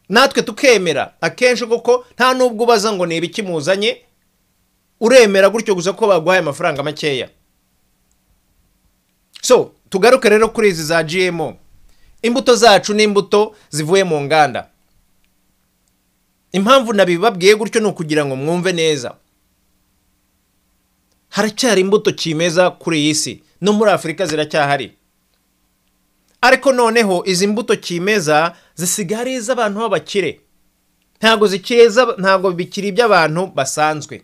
natwe tukemera akenshi, kuko nta nubwo ubaza ngo ni ibiki muzanye, uremera gutyo gusa ko baguhaye amafaranga makeya. So tugaruke rero kuri izi za GMO. Imbuto zacu ni imbuto zivuye mu nganda. Impamvu nabibabwiye gutyo ni ukugira ngo mwumve neza. Haracyari imbuto kimeza kuri iyi si, no muri Afurika ziracyahari, ariko noneho izi mbuto kimeza zisigaye ari iz'abantu b'abakire, ntabwo zikiri, ntabwo bikiri iby'abantu basanzwe.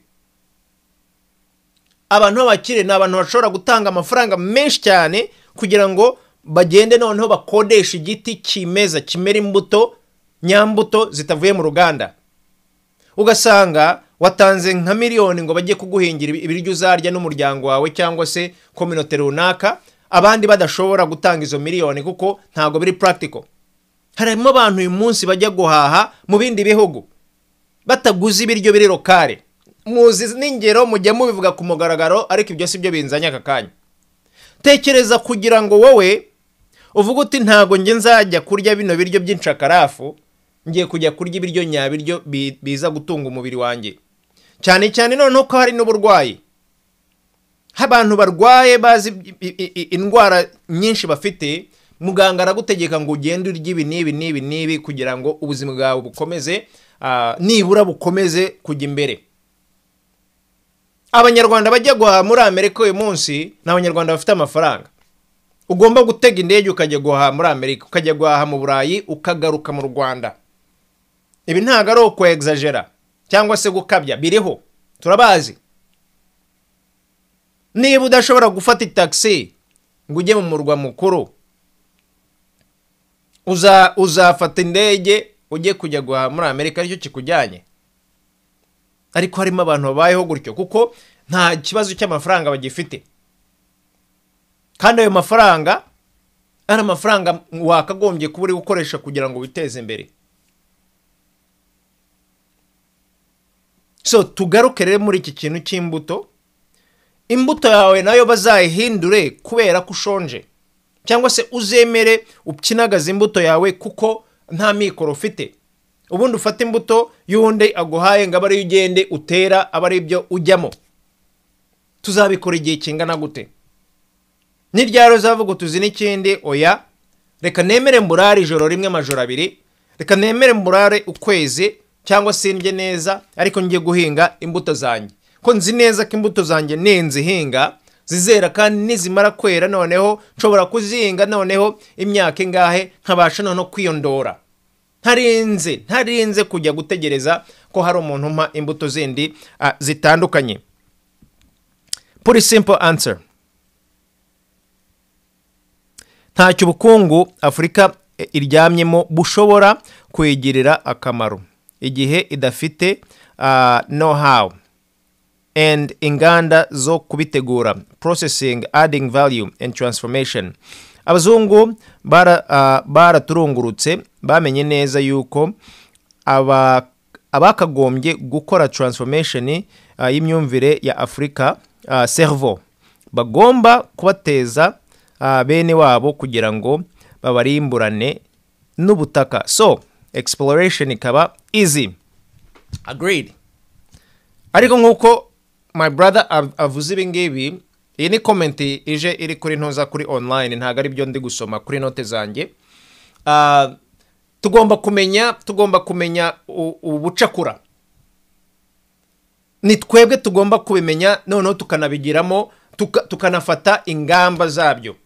Abantu b'abakire ni abantu bashobora gutanga amafaranga menshi cyane kugira ngo bagende noneho bakodesha igiti kimeza kimera imbuto nyambuto zitavuye mu ruganda. Ugasanga watanze nka miliyoni ngo bajye kuguhingira ibiryo uzarya n'umuryango wawe cyangwa se communauté runaka, abandi badashobora gutanga izo miliyoni kuko ntabwo biri practical. Harimo abantu uyu munsi bajya guhaha mu bindi bihugu bataguze ibiryo biri local. Muzi n'ingero, mujya mubivuga ku mugaragaro, ariko ibyo si byo binzanye aka kanya. Tekereza kugira ngo wowe uvuge uti: "Ntago njye nzajya kurya bino biryo by'inshakarafu, ngiye kujya kurya ibiryo nyabiryo biza gutunga umubiri wanjye." Cyane cyane noneho ko hari n'uburwayi, abantu barwaye bazi indwara nyinshi bafite, muganga aragutegeka ngo ugende urye ibi n'ibi n'ibi n'ibi kugira ngo ubuzima bwawe bukomeze, nibura bukomeze kujya imbere. Abanyarwanda bajya guhaha muri Amerika uyu munsi ni Abanyarwanda bafite amafaranga. Ugomba gutega indege ukajya guhaha muri Amerika, ukajya guhaha mu Burayi, ukagaruka mu Rwanda. Ibi ntabwo ari ukwegzagera cyangwa se gukabya, biriho, turabazi. Niba udashobora gufata itagisi ngo ujye mu murwa mukuru, uzafata indege ujye kujya guhaha muri Amerika aricyo kikujyanye? Ariko harimo abantu babayeho gutyo kuko nta kibazo cy'amafaranga bagifite, kandi ayo mafaranga ari amafaranga wakagombye kuba uri gukoresha kugira ngo witeze imbere. So tugaruke rero muri iki kintu cy'imbuto. Imbuto yawe nayo bazayihindure kubera ko ushonje, cyangwa se uzemere ukinagaza imbuto yawe kuko nta mikoro ufite, ubundi ufate imbuto y'undi aguhaye ngo abe ariyo ugende utera, abe ari byo ujyamo. Tuzabikora igihe kingana gute? Ni ryari uzavuga tuzi n'ikindi? Oya, reka nemere mburare ijoro rimwe, amajoro abiri, reka nemere mburare ukwezi cyangwa se ndye neza, ariko njye guhinga imbuto zanjye, ko nzi neza ko imbuto zanjye ninzihinga zizera, kandi nizimara kwera noneho nshobora kuzihinga noneho imyaka ingahe, nkabasha noneho kwiyondora ntarinze kujya gutegereza ko hari umuntu umpa imbuto zindi zitandukanye. Put simple answer: ntacyo ubukungu Afurika iryamyemo bushobora kuyigirira akamaro igihe idafite know how and inganda zo kubitegura, processing, adding value and transformation. Abazungu baraturungurutse, bamenye neza yuko abakagombye gukora transformation y'imyumvire ya Afurika, cerveau, bagomba kubateza bene wabo kugira ngo babarimburane n'ubutaka, so exploration ikaba easy. Agreed. Ariko nk'uko my brother avuze ibi ngibi, iyi ni comment ije iri kuri ntoza kuri online, ntabwo ari byo ndi gusoma kuri note zanjye. Tugomba kumenya ubucakura ni twebwe tugomba kubimenya, noneho tukanabigiramo, tukanafata ingamba zabyo.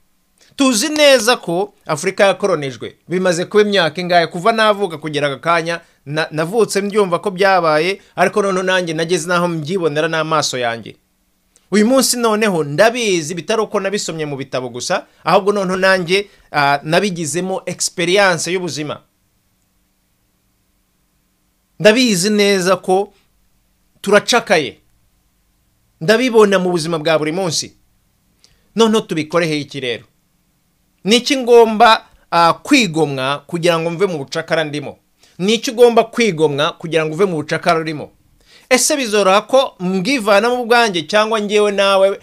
Tuzi neza ko Afurika yakoronijwe, bimaze kuba imyaka ingahe kuva navuka kugera aka kanya. Navutse mbyumva ko byabaye, ariko noneho nanjye nageze n'aho mbyibonera n'amaso yanjye. Uyu munsi noneho ndabizi, bitari uko nabisomye mu bitabo gusa, ahubwo noneho nanjye nabigizemo experience y'ubuzima. Ndabizi neza ko turacakaye, ndabibona mu buzima bwa buri munsi. Noneho tubikoreho iki rero? Ni iki ngomba kwigomwa kugira ngo mve mu bucakara ndimo? Ni iki ugomba kwigomwa kugira ngo uve mu bucakara urimo? Ese bizoroha ko mbwivanamo ubwanjye, cyangwa ngewe nawe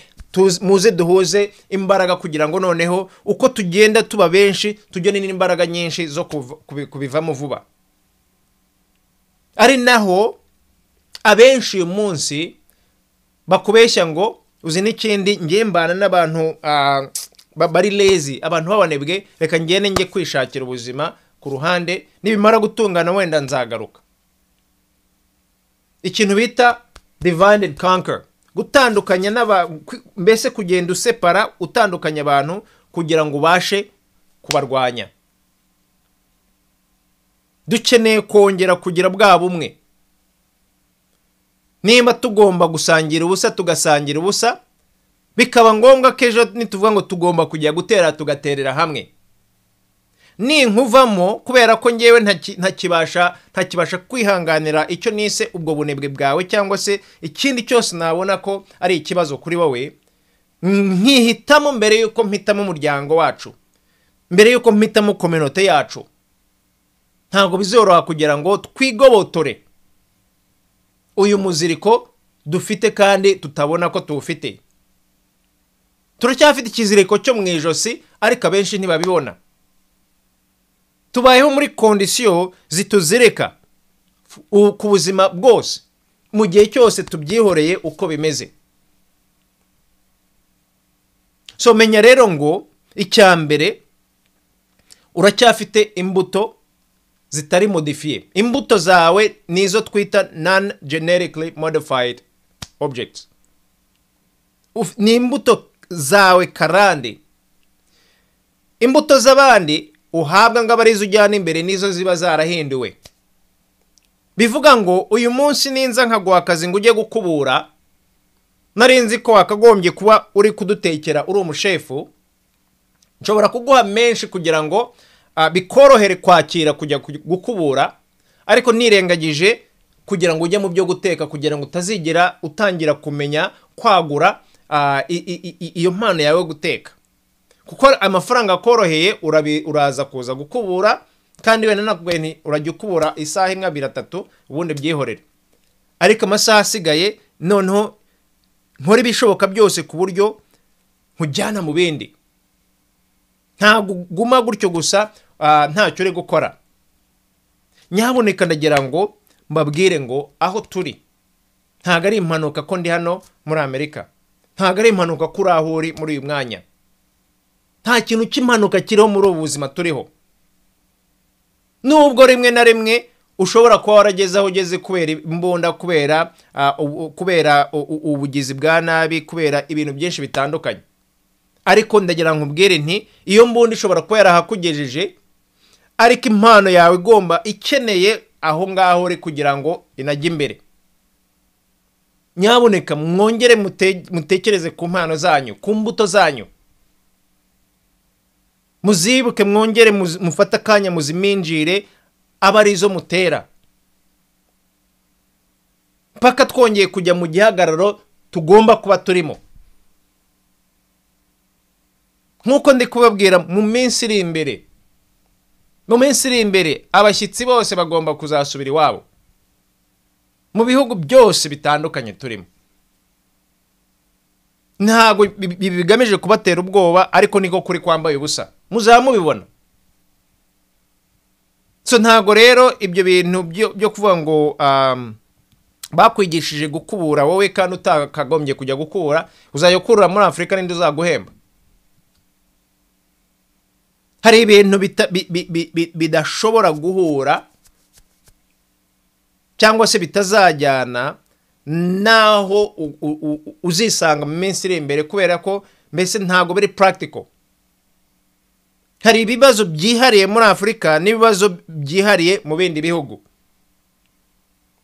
Muze duhuze imbaraga kugira ngo noneho uko tugenda tuba benshi tugende n'imbaraga nyinshi zo kubivamo vuba. Ari naho abenshi uyu munsi bakubeshya ngo uzi n'ikindi, ngiye mbana n'abantu bari lazy, abantu b'abanebwe, reka ngende njye kwishakira ubuzima ku ruhande, nibimara gutungana wenda nzagaruka. Ikintu bita divide and conquer, gutandukanya mbese kugenda usepara, utandukanya abantu kugira ngo ubashe kubarwanya. Dukeneye kongera kugira bwa bumwe. Nimba tugomba gusangira ubusa tugasangira ubusa, bikaba ngombwa ko ejo nituvuga ngo tugomba kujya gutera tugaterera hamwe. Ninkuvamo kubera ko ngewe ntakibasha kwihanganira icyo nise ubwo bunebwe bwawe cyangwa se ikindi cyose nabona ko ari ikibazo kuri wowe, nkihitamo mbere yuko mpitamo umuryango wacu, mbere yuko mpitamo kominote yacu. Ntabwo bizoroha kugira ngo twigobotore uyu muziriko dufite kandi tutabona ko tuwufite. Turacyafite ikiziriko cyo mu ijosi ariko abenshi ntibabibona. Tubayeho muri kondisiyo zituzirika ku buzima bwose mu gihe cyose tubyihoreye uko bimeze. So menya rero ngo icya mbere uracyafite imbuto zitari modifiye. Imbuto zawe nizo twita non genetically modified objects. Ni imbuto zawe karande. Imbuto z'abandi uhabwa ngo abarizo ujyana imbere nizo ziba zarahinduwe. Bivuga ngo uyu munsi ninza nkaguha akazi ngo ujye gukubura, narinzi ko wakagombye kuba uri kudutekera uri umushefu, nshobora kuguha menshi kugira ngo bikorohere kwakira kujya gukubura, ariko nirengagije kugira ngo ujye mu byo guteka kugira ngo utazigera utangira kumenya kwagura iyo mpano yawe guteka. Kuko amafaranga akoroheye uraza kuza gukubura, kandi wenda nakubwiye nti urajya ukubura isaha imwe abiri atatu ubundi byihorere. Ariko amasaha asigaye noneho nkora ibishoboka byose ku buryo nkujyana mu bindi. Ntabwo uguma gutyo gusa ntacyo uri gukora. Nyaboneka ndagira ngo mbabwire ngo aho turi ntabwo ari impanuka ko ndi hano muri Amerika, ntabwo ari impanuka ko uri aho uri muri uyu mwanya. Nta kintu cy'impanuka kiriho muri ubu buzima turiho. Nubwo rimwe na rimwe ushobora kuba warageze aho ugeze kubera imbunda, kubera ubugizi bwa nabi, kubera ibintu byinshi bitandukanye, ariko ndagira ngo nkubwire nti iyo mbunda ishobora kuba yarahakugejeje, ariko impano yawe igomba ikeneye aho ngaho uri kugira ngo inajye imbere. Nyaboneka mwongere mutekereze ku mpano zanyu, ku mbuto zanyu. Muzibuke mwongere mufate akanya muziminjire aba arizo mutera, mpaka twongeye kujya mu gihagararo tugomba kuba turimo. Nkuko ndi kubabwira, mu minsi iri imbere, mu minsi iri imbere abashyitsi bose bagomba kuzasubira iwabo mu bihugu byose bitandukanye turimo. Ntabwo ibi bigamije kubatera ubwoba, ariko niko kuri kwambaye ubusa, muzaba mubibona. So ntabwo rero ibyo bintu byo kuvuga ngo bakwigishije gukubura wowe kandi utakagombye kujya gukubura, uzajya ukurura muri Afurika ninde uzaguhemba? Hari ibintu bidashobora guhura cyangwa se bitazajyana naho uzisanga mu minsi iri imbere, kubera ko mbese ntabwo biri practical. Hari ibibazo byihariye muri Afurika n'ibibazo byihariye mu bindi bihugu.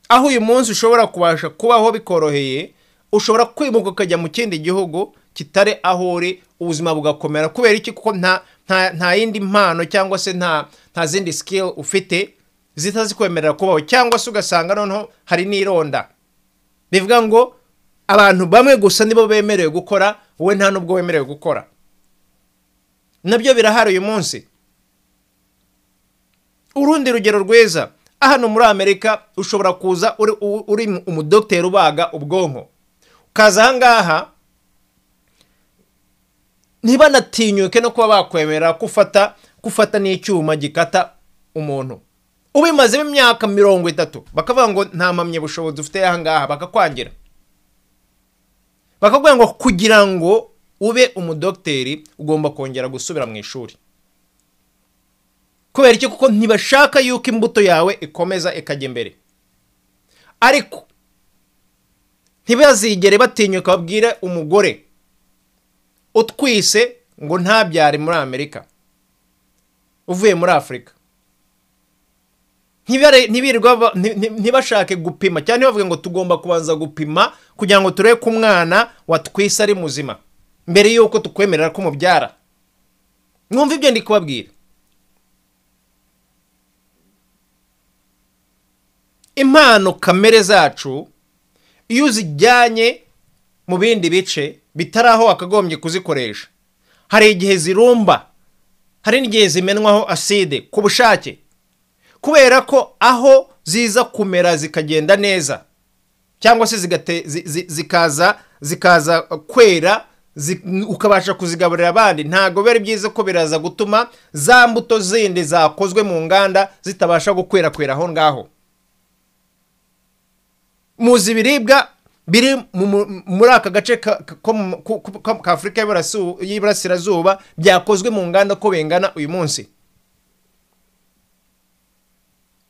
Aho uyu munsi ushobora kubasha kubaho bikoroheye, ushobora kwimuka ukajya mu kindi gihugu kitari aho uri, ubuzima bugakomera. Kubera iki? Kuko nta yindi mpano cyangwa se nta zindi skill ufite zitazikwemerera kubaho, cyangwa se ugasanga noneho hari n'ironda. Bivuga ngo abantu bamwe gusa nibo bemerewe gukora, wowe nta nubwo wemerewe gukora. Nabyo birahari uyu munsi. Urundi rugero rwiza, hano muri Amerika ushobora kuza uri umudokiteri ubaga ubwonko, ukaza aha ngaha Ntibanatinyuke no kuba bakwemera kufata n'icyuma gikata umuntu ubimazemo imyaka 30, bakavuga ngo nta mpamyabushobozi ufite aha ngaha, bakakwangira, bakakubwira ngo kugira ngo ube umudogiteri ugomba kongera gusubira mu ishuri. Kubera iki? Kuko ntibashaka yuko imbuto yawe ikomeza ikajya imbere. Ariko ntibazigere batinyuka babwire umugore utwise ngo ntabyare muri Amerika uvuye muri Afurika. Ntibashake gupima cyane, bavuga ngo tugomba kubanza gupima kugira ngo turebe ko umwana watwise ari muzima mbere yuko tukwemerera ko umubyara. Mwumva ibyo ndi kubabwira. Impano kamere zacu iyo uzijyanye mu bindi bice bitari aho wakagombye kuzikoresha, hari igihe zirumba, hari n'igihe zimenwaho aside ku bushake, kubera ko aho ziza kumera zikagenda neza cyangwa se zikaza kwera, ukabasha kuzigaburira abandi, ntago biba ari byiza ko biraza gutuma za mbuto zindi zakozwe mu nganda zitabasha gukwirakwira aho ngaho. Muzi ibiribwa biri muri aka gace ka Afurika y'Iburasirazuba byakozwe mu nganda ko bingana uyu munsi.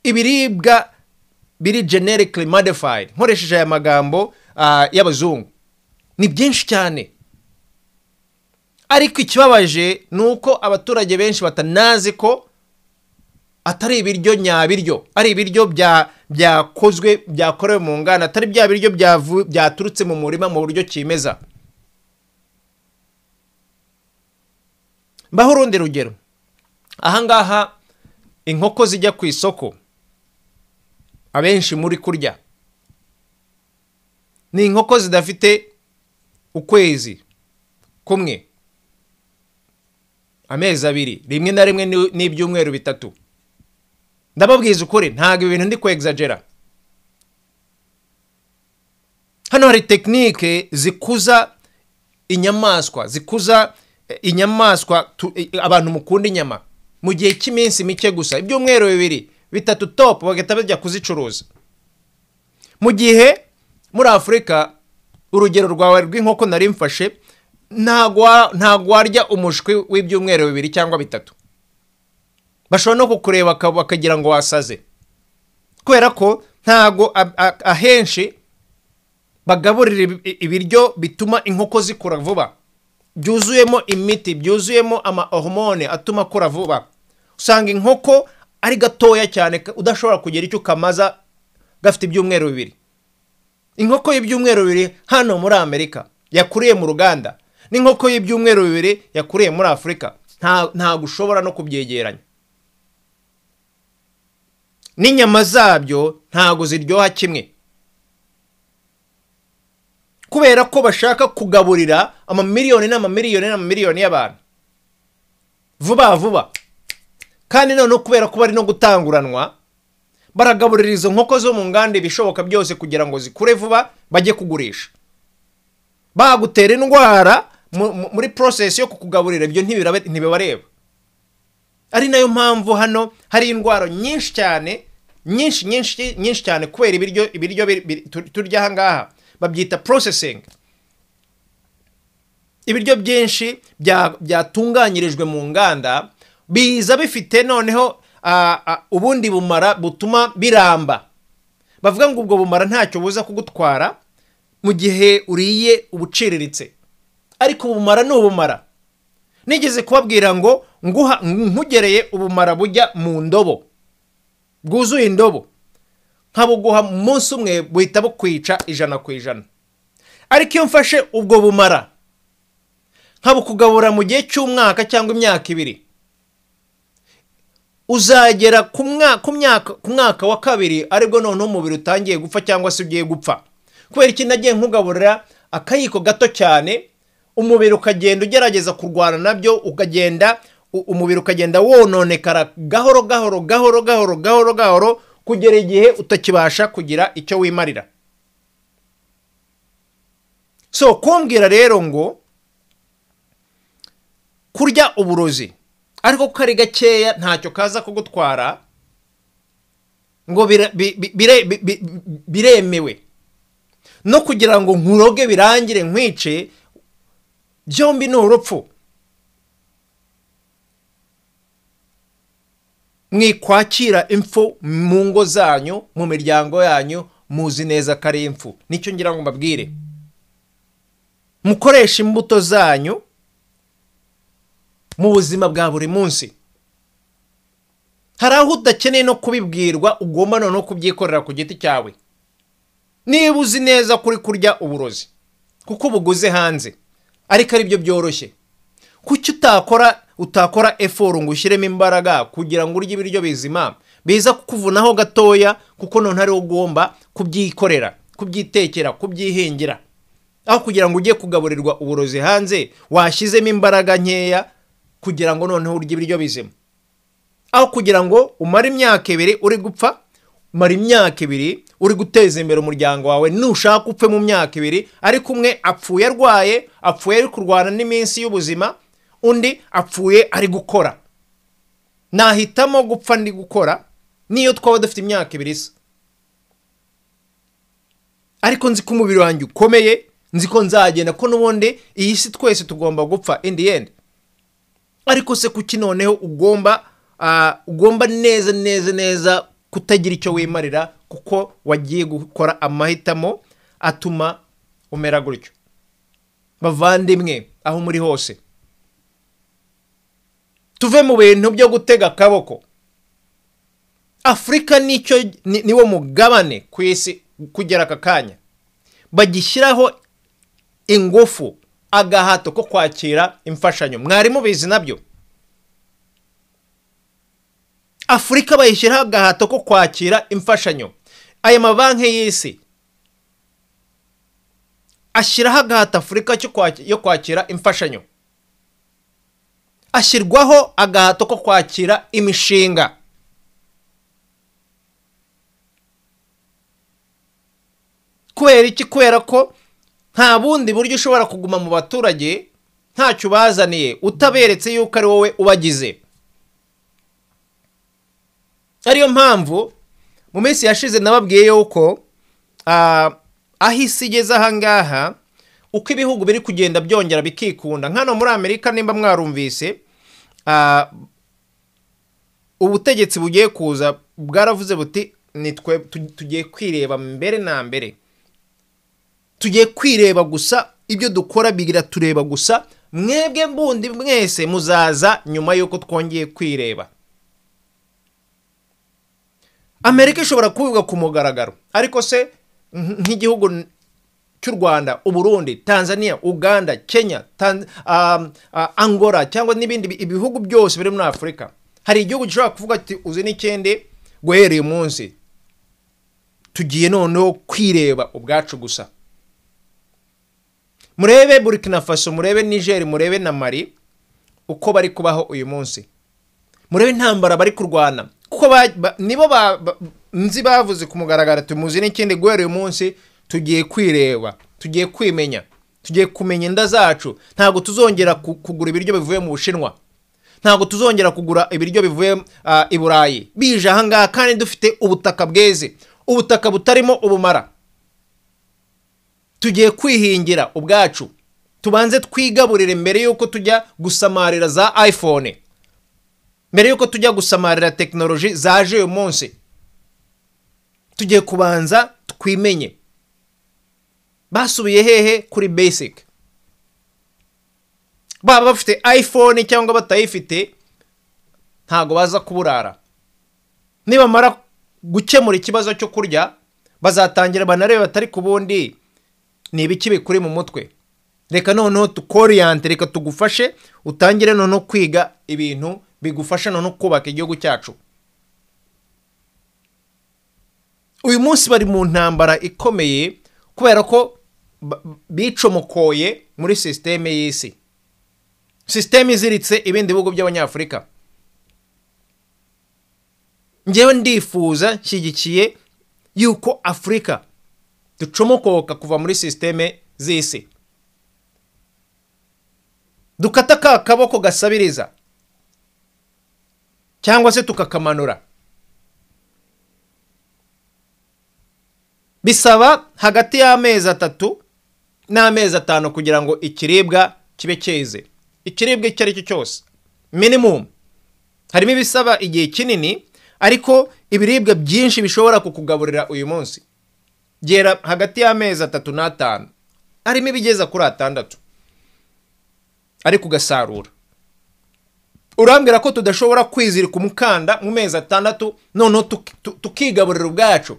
Ibiribwa biri genetically modified, nkoresheje aya magambo y'abazungu, ni byinshi cyane. Ariko ikibabaje ni uko abaturage benshi batanazi ko atari ibiryo nyabiryo, ari ibiryo byakozwe, byakorewe mu nganda, atari bya biryo byaturutse mu murima mu buryo kimeza. Mbaho urundi rugero. Ahangaha inkoko zijya ku isoko abenshi muri kurya ni inkoko zidafite ukwezi kumwe, amezi 2, rimwe na rimwe n'ibyumweru 3. Ndababwiza ukuri, ntabwo ibintu ndi kwexagera. Hano hari tekinike zikuza inyamaswa, zikuza inyamaswa abantu mukunda inyama mu gihe cy'iminsi mike gusa, ibyumweru 2 3 top, bagahita bajya kuzicuruza. Mu gihe muri Afurika urugero rwawe rw'inkoko nari mfashe, ntabwo warya umushwi w'ibyumweru 2 cyangwa 3. Bashobora no kukureba bakagira ngo wasaze, kubera ko ntago ahenshi bagaburira ibiryo bituma inkoko zikura vuba, byuzuyemo imiti, byuzuyemo ama hormone atuma akura vuba. Usanga inkoko ari gatoya cyane udashobora kugera icyo ukamaza gafite ibyumweru 2. Inkoko y'ibyumweru 2 hano muri Amerika yakuriye mu ruganda n'inkoko y'ibyumweru 2 yakuriye muri Afurika ntago ushobora no kubyegeranya. N'inyama zabyo ntago ziryoha kimwe, kubera ko bashaka kugaburira amamiliyoni n'amamiliyoni n'amamiliyoni y'abantu vuba vuba. Kandi noneho kubera ko bari no gutanguranwa, baragaburira izo nkoko zo mu nganda ibishoboka byose kugira ngo zikure vuba bajye kugurisha. Bagutera indwara muri process yo kukugaburira, ibyo ntibibareba. Ari nayo mpamvu hano hari indwara nyinshi cyane, nyinshi nyinshi nyinshi cyane, kubera ibiryo turya aha ngaha babyita processing. Ibiryo byinshi byatunganyirijwe mu nganda biza bifite noneho ubundi bumara butuma biramba. Bavuga ngo ubwo bumara ntacyo buza kugutwara mu gihe uriye ubuciriritse, ariko ubumara ni ubumara. Nigeze kubabwira ngo nkugereye ubumara bujya mu ndobo bwuzuye indobo, nkabuguha umunsi umwe buhita bukwica 100%. Ariko iyo mfashe ubwo bumara nkabukugabura mu gihe cy'umwaka cyangwa imyaka 2, uzagera ku mwaka wa 2 aribwo noneho umubiri utangiye gupfa cyangwa se ugiye gupfa. Kubera iki? Nagiye nkugaburira akayiko gato cyane, umubiri ukagenda ugerageza kurwana nabyo, ukagenda umubiri ukagenda wononekara gahoro gahoro gahoro gahoro gahoro gahoro kugera igihe utakibasha kugira icyo wimarira. So kumbwira rero ngo Kurya uburozi ariko kari gakeya ntacyo kaza kugutwara ngo biremewe, no kugira ngo nkuroge birangire nkwice, byombi ni urupfu. Mwikwakira impfu mu ngo zanyu, mu miryango yanyu, muzi neza ko ari impfu. Nicyo ngira ngo mbabwire, mukoreshe imbuto zanyu mu buzima bwa buri munsi. Hari aho udakeneye no kubibwirwa, ugomba noneho kubyikorera ku giti cyawe. Niba uzi neza kuri kurya uburozi kuko ubuguze hanze ariko ari byo byoroshye, kuki utakora effort ngo ushyiremo imbaraga kugira ngo urye ibiryo bizima biza kukuvunaho gatoya, kuko none ari ugomba kubyikorera, kubyitekera, kubyihingira, aho kugira ngo ujye kugaburirwa uburozi hanze washyizemo imbaraga nkeya kugira ngo noneho urye ibiryo bizima. Aho kugira ngo umare imyaka 2 uri gupfa, umare imyaka 2 uri guteza imbere umuryango wawe, nushaka upfe mu myaka 2, ariko umwe apfuye arwaye, apfuye ari kurwana n'iminsi y'ubuzima, undi apfuye ari gukora. Nahitamo gupfa ndi gukora niyo twaba dufite imyaka 2 isa, ariko nzi ko umubiri wanjye ukomeye, nzi ko nzagenda, ko n'ubundi iyi si twese tugomba gupfa in the end. Ariko se kuki noneho ugomba neza neza neza kutagira icyo wimarira kuko wagiye gukora amahitamo atuma umera gutyo? Bavandimwe, aho muri hose, tuve mu bintu byo gutega akaboko. Afurika nicyo niwo mugabane ku isi kugera aka kanya bagishyiraho ingufu, agahato ko kwakira imfashanyo. Mwari mubizi nabyo, Afurika bayishyiraho agahato ko kwakira imfashanyo. Aya mabanki y'isi ashyiraho agahato Afurika yo kwakira imfashanyo, ashyirwaho agahato ko kwakira imishinga. Kubera iki? Kubera ko nta bundi buryo ushobora kuguma mu baturage ntacyo ubazaniye, utaberetse yuko ari wowe ubagize. Ariyo mpamvu mu minsi yashize nababwiye yuko aho isi igeze aha ngaha, uko ibihugu biri kugenda byongera bikikunda. Nkano muri Amerika, nimba mwarumvise, ubutegetsi bugiye kuza bwaravuze buti nitwe tugiye kwireba mbere na mbere, tugiye kwireba gusa, ibyo dukora bigira tureba gusa, mwebwe mbundi mwese muzaza nyuma yuko twongeye kwireba. Amerika ishobora kubivuga ku mugaragaro, ariko se nk'igihugu cy'u Rwanda, Uburundi, Tanzania, Uganda, Kenya, Angola cyangwa n'ibindi ibihugu byose biri muri Afurika, hari igihugu gishobora kuvuga ati uzi n'ikindi, guhera uyu munsi tugiye noneho kwireba ubwacu gusa. Murebe Burkina Faso, murebe Niger, murebe na Mali uko bari kubaho uyu munsi, murebe intambara bari kurwana, kuko nibo nzi bavuze ku mugaragaro tumuzi n'ikindi, guhera uyu munsi tugiye kwireba, tugiye kwimenya, tugiye kumenya inda zacu. Ntabwo tuzongera kugura ibiryo bivuye mu Bushinwa, ntabwo tuzongera kugura ibiryo bivuye i Burayi bije aha ngaha, kandi dufite ubutaka bweze, ubutaka butarimo ubumara. Tugiye kwihingira ubwacu, tubanze twigaburire mbere yuko tujya gusamarira za iPhone, mbere yuko tujya gusamarira tekinoloji zaje uyu munsi. Tugiye kubanza twimenye. Basubiye hehe? Kuri basic. Baba bafite iPhone cyangwa batayifite, ntago baza kuburara. Nibamara gukemura ikibazo cyo kurya, bazatangira banarebe batari kubundi ni ibiki bikuri mu mutwe. Reka noneho tukoriyante, reka tugufashe utangire noneho kwiga ibintu bigufasha noneho kubaka igihugu cyacu. Uyu munsi bari mu ntambara ikomeye kubera ko bicomokoye muri systeme y'isi, systeme iziritse ibindi bihugu by'Abanyafurika. Njyewe ndifuza, nshyigikiye yuko Afurika ducomokoka kuva muri systeme z'isi. Dukata ka kaboko gasabiriza cyangwa se tukakamanura. Bisaba hagati y'amezi 3 n'amezi 5 kugira ngo ikiribwa kibe cyeze. Ikiribwa icyo ari cyo cyose minimum. Harimo ibisaba igihe kinini, ariko ibiribwa byinshi bishobora kukugaburira uyu munsi gera hagati y'amezi 3 na 5, harimo ibigeza kuri 6 ariko ugasarura. Urambwira ko tudashobora kwizirika umukanda mu mezi 6, noneho tukigaburira ubwacu,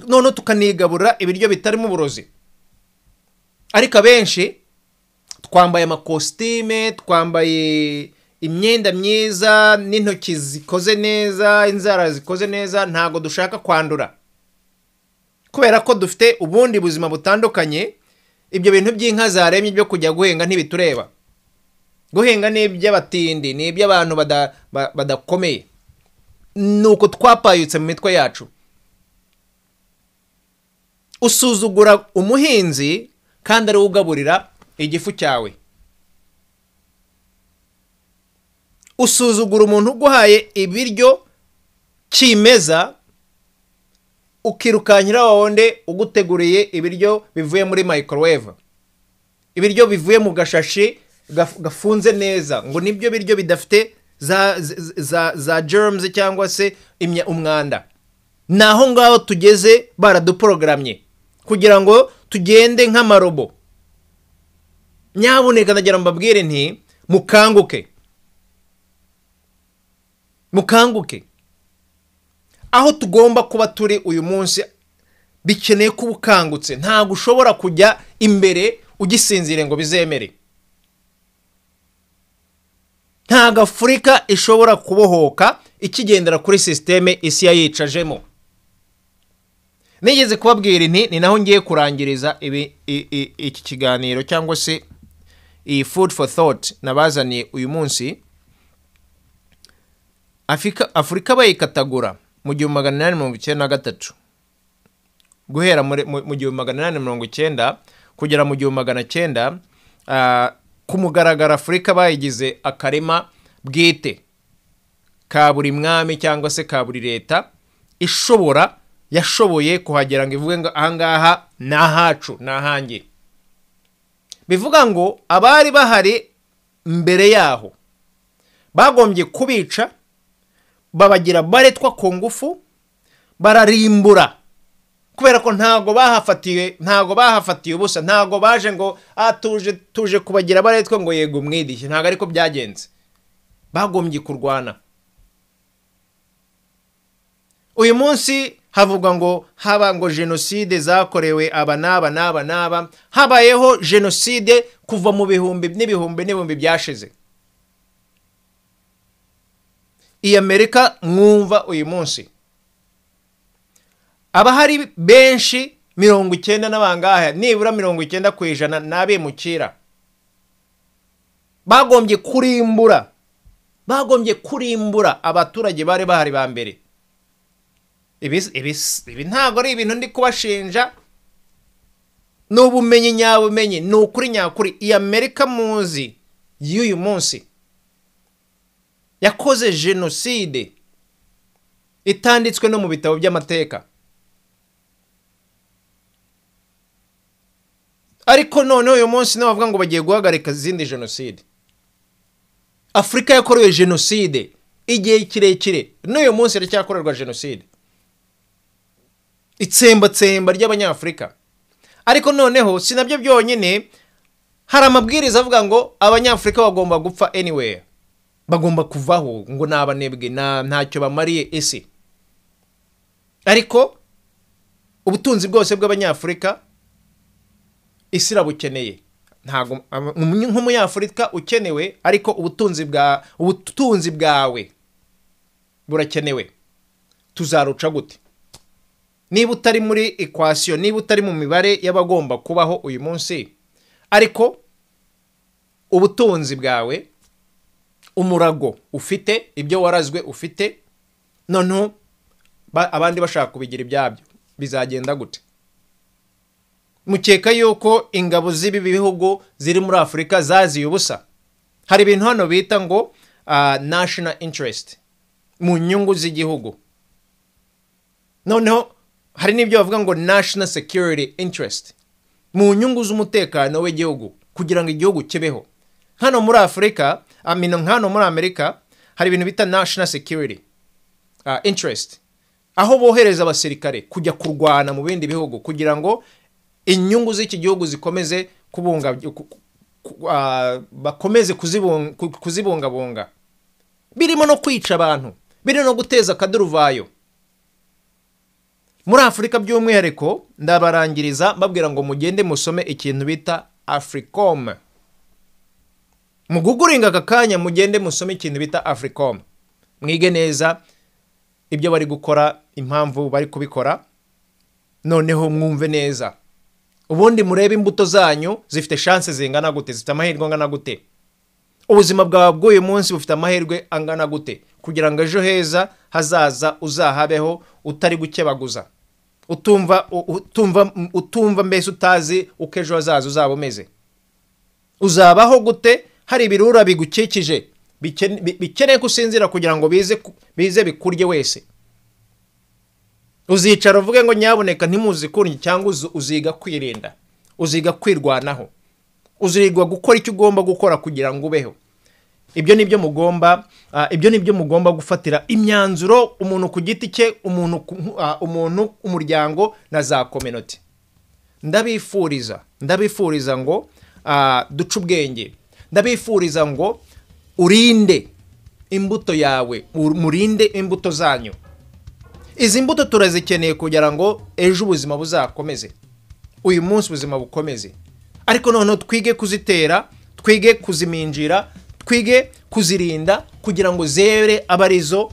noneho tukanigaburira ibiryo bitarimo uburozi. Ariko abenshi twambaye amakositime, twambaye imyenda myiza n'intoki zikoze neza, inzara zikoze neza, ntago dushaka kwandura kubera ko dufite ubundi buzima butandukanye. Ibyo bintu by'inka zaremye byo kujya guhenga ntibitureba. Guhenga ni iby'abatindi, ni iby'abantu badakomeye. Nuko twapayutse mu mitwe yacu. Usuzugura umuhinzi kandi ari ugaburira igifu cyawe. Usuzugura umuntu uguhaye ibiryo kimeza, ukirukankira wonde uguteguriye ibiryo bivuye muri microwave, ibiryo bivuye mu gashashi gafunze neza, ngo nibyo biryo bidafite za germs cyangwa se umwanda. Naho ngaho tugeze baraduprogramye kugira ngo tugende nk'amarobo. Nyabuneka ndagira mbabwire nti mukanguke, mukanguke. Aho tugomba kuba turi uyu munsi bikeneye kuba ukangutse. Ntabwo ushobora kujya imbere ugisinzire ngo bizemere. Ntabwo Afurika ishobora kubohoka ikigendera kuri systeme isi yayicajemo. Nigeze kubabwira nti ni naho ngiye kurangiriza iki kiganiro cyangwa se iyi food for thought nabazaniye uyu munsi. Afurika bayikatagura mu 1893, guhera mu 1890 kugera mu 1900, ku mugaragaro Afurika bayigize akarima bwite ka buri mwami cyangwa se ka buri leta ishobora yashoboye kuhagera ngo ivuge ngo ahangaha ni ahacu, ni ahanjye. Bivuga ngo abari bahari mbere yaho bagombye kubica, babagira baretwa ku ngufu, bararimbura kubera ko ntago bahafatiye ubusa, ntago baje ngo tuje kubagira baretwa ngo yego umwidishye, ntago ariko byagenze. Bagombye kurwana. Uyu munsi havugwa ngo haba ngo jenoside zakorewe aba n'aba n'aba n'aba. Habayeho jenoside kuva mu bihumbi n'ibihumbi n'ibihumbi byashize. Iyi Amerika mwumva uyu munsi abahari benshi 90 n'abangahe, nibura 90% n'abimukira. Bagombye kurimbura abaturage bari bahari ba mbere. Ibi ntago ari ibintu ndi kubashinja, ni ubumenyi nyabumenyi, ni ukuri nyakuri. Iyi Amerika muzi y'uyu munsi yakoze jenoside itanditswe no mu bitabo by'amateka. Ariko none uyu munsi no bavuga ngo bagiye guhagarika izindi jenoside. Afurika yakorewe jenoside igihe kirekire, n'uyu munsi iracyakorerwa jenoside, itsembatsemba ry'Abanyafurika. Ariko noneho si nabyo byonyine, hari amabwiriza avuga ngo Abanyafurika bagomba gupfa anywhere, bagomba kuvaho, ngo nabanebwe ntacyo bamariye isi. Ariko ubutunzi bwose bw'Abanyafurika isi irabukeneye. Ntago nk'umunyafurika ukenewe, ariko ubutunzi bwawe burakenewe. Tuzaruca gute niba utari muri equation, niba utari mu mibare y'abagomba kubaho uyu munsi? Ariko ubutunzi bwawe, umurago ufite, ibyo warazwe ufite, noneho abandi bashaka kubigira ibyabyo, bizagenda gute? Mukeka yuko ingabo z'ibi bihugu ziri muri Afurika zaziye ubusa? Hari ibintu hano bita ngo national interest, mu nyungu z'igihugu. Noneho hari n'ibyo bavuga ngo national security interest, mu nyungu z'umutekano w'igihugu, kugira ngo igihugu kibeho. Hano muri Afurika, amino hano muri Amerika, hari ibintu bita national security interest, aho bohereza abasirikare kujya kurwana mu bindi bihugu kugira ngo inyungu z'iki gihugu zikomeze kubunga, bakomeze kuzibungabunga, birimo no kwica abantu, birimo no guteza akaduruvayo muri Afurika by'umwihariko. Ndabarangiriza mbabwira ngo mugende musome ikintu bita Africom. Muguguringa aka kanya, mugende musome ikintu bita Africom, mwige neza ibyo bari gukora, impamvu bari kubikora, noneho mwumve neza, ubundi murebe imbuto zanyu zifite chance zingana gute, zifite amahirwe angana gute, ubuzima bwawe bw'uyu munsi bufite amahirwe angana gute, kugira ngo ejo heza hazaza uzahabeho utari gukebaguza, utumva mbese utazi uko ejo hazaza uzaba umeze. Uzabaho gute hari ibirura bigukikije bikeneye gusinzira kugira ngo bize bikurye wese? Uzicara uvuge ngo nyaboneka ntimuzikurnye, cyangwa uziga kwirinda, uziga kwirwanaho, uzigwa gukora icyo ugomba gukora kugira ngo ubeho? Ibyo nibyo mugomba gufatira imyanzuro, umuntu ku giti cye, umuntu, umuryango na za community. Ndabifuriza ngo duce ubwenge. Ndabifuriza ngo urinde imbuto yawe, murinde imbuto zanyu. Izi mbuto turazikeneye kugira ngo ejo ubuzima buzakomeze, uyu munsi ubuzima bukomeze, ariko noneho twige kuzitera, twige kuziminjira, twige kuzirinda kugira ngo zere abarizo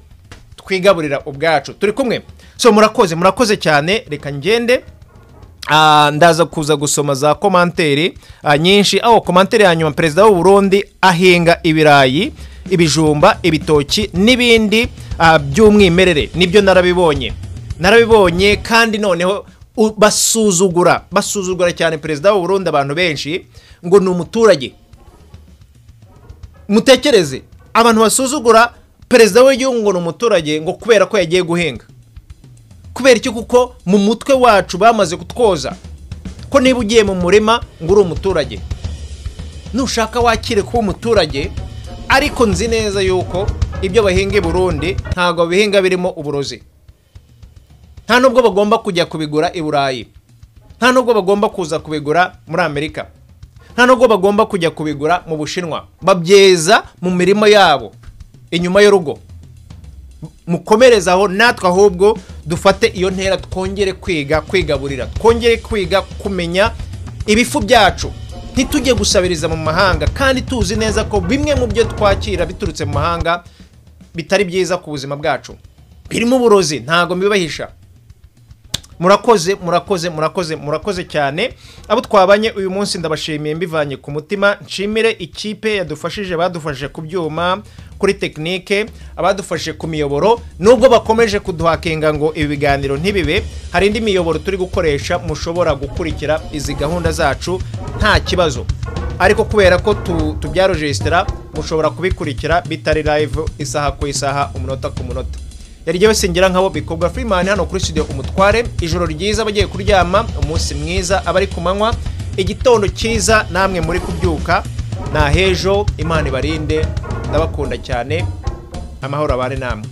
twigaburira ubwacu. Turi kumwe? So murakoze, murakoze cyane. Reka ngende, ndaza kuza gusoma za commentaire nyinshi. Aho commentaire ya nyuma: perezida w'u Burundi ahinga ibirayi, ibijumba, ibitoki n'ibindi by'umwimerere. Nibyo, narabibonye. Kandi noneho basuzugura cyane perezida w'u Burundi, abantu benshi, ngo ni umuturage. Mutekereze, abantu basuzugura perezida w'igihugu ngo ni umuturage, ngo kubera ko yagiye guhinga. Kubera iki? Kuko mu mutwe wacu bamaze kutwoza ko niba ugiye mu murima ngo uri umuturage. Nushaka wakire kuba umuturage, ariko nzi neza yuko ibyo bahinga i Burundi ntabwo bihinga birimo uburozi. Nta nubwo bagomba kujya kubigura i Burayi, nta nubwo bagomba kuza kubigura muri Amerika, nta nubwo bagomba kujya kubigura mu Bushinwa. Babyeza mu mirimo yabo inyuma y'urugo. Mukomerezaho, natwe ahubwo dufate iyo ntera, twongere kwiga kwigaburira, twongere kwiga kumenya ibifu byacu, ntitujye gusabiriza mu mahanga kandi tuzi neza ko bimwe mu byo twakira biturutse mu mahanga bitari byiza ku buzima bwacu, birimo uburozi. Ntabwo mbibahisha. Murakoze, murakoze, murakoze, murakoze cyane. Abo twabanye uyu munsi ndabashimiye mbivanye ku mutima. Nshimire ikipe yadufashije, badufashije ku byuma, kuri technique, abadufashije ku miyoboro. Nubwo bakomeje kuduhakinga ngo ibi biganiro ntibibe, hari indi miyoboro turi gukoresha mushobora gukurikira izi gahunda zacu nta kibazo, ariko kubera ko tubyarojesitara, mushobora kubikurikira bitari live, isaha ku isaha, umunota ku munota. Yari jyewe singira nkabo bikorwa Freeman hano kuri studio Umutware. Ijoro ryiza abagiye kuryama, umunsi mwiza abari ku manywa, igitondo cyiza namwe muri kubyuka. Na hejo, Imana ibarinde, ndabakunda cyane, amahoro abane namwe.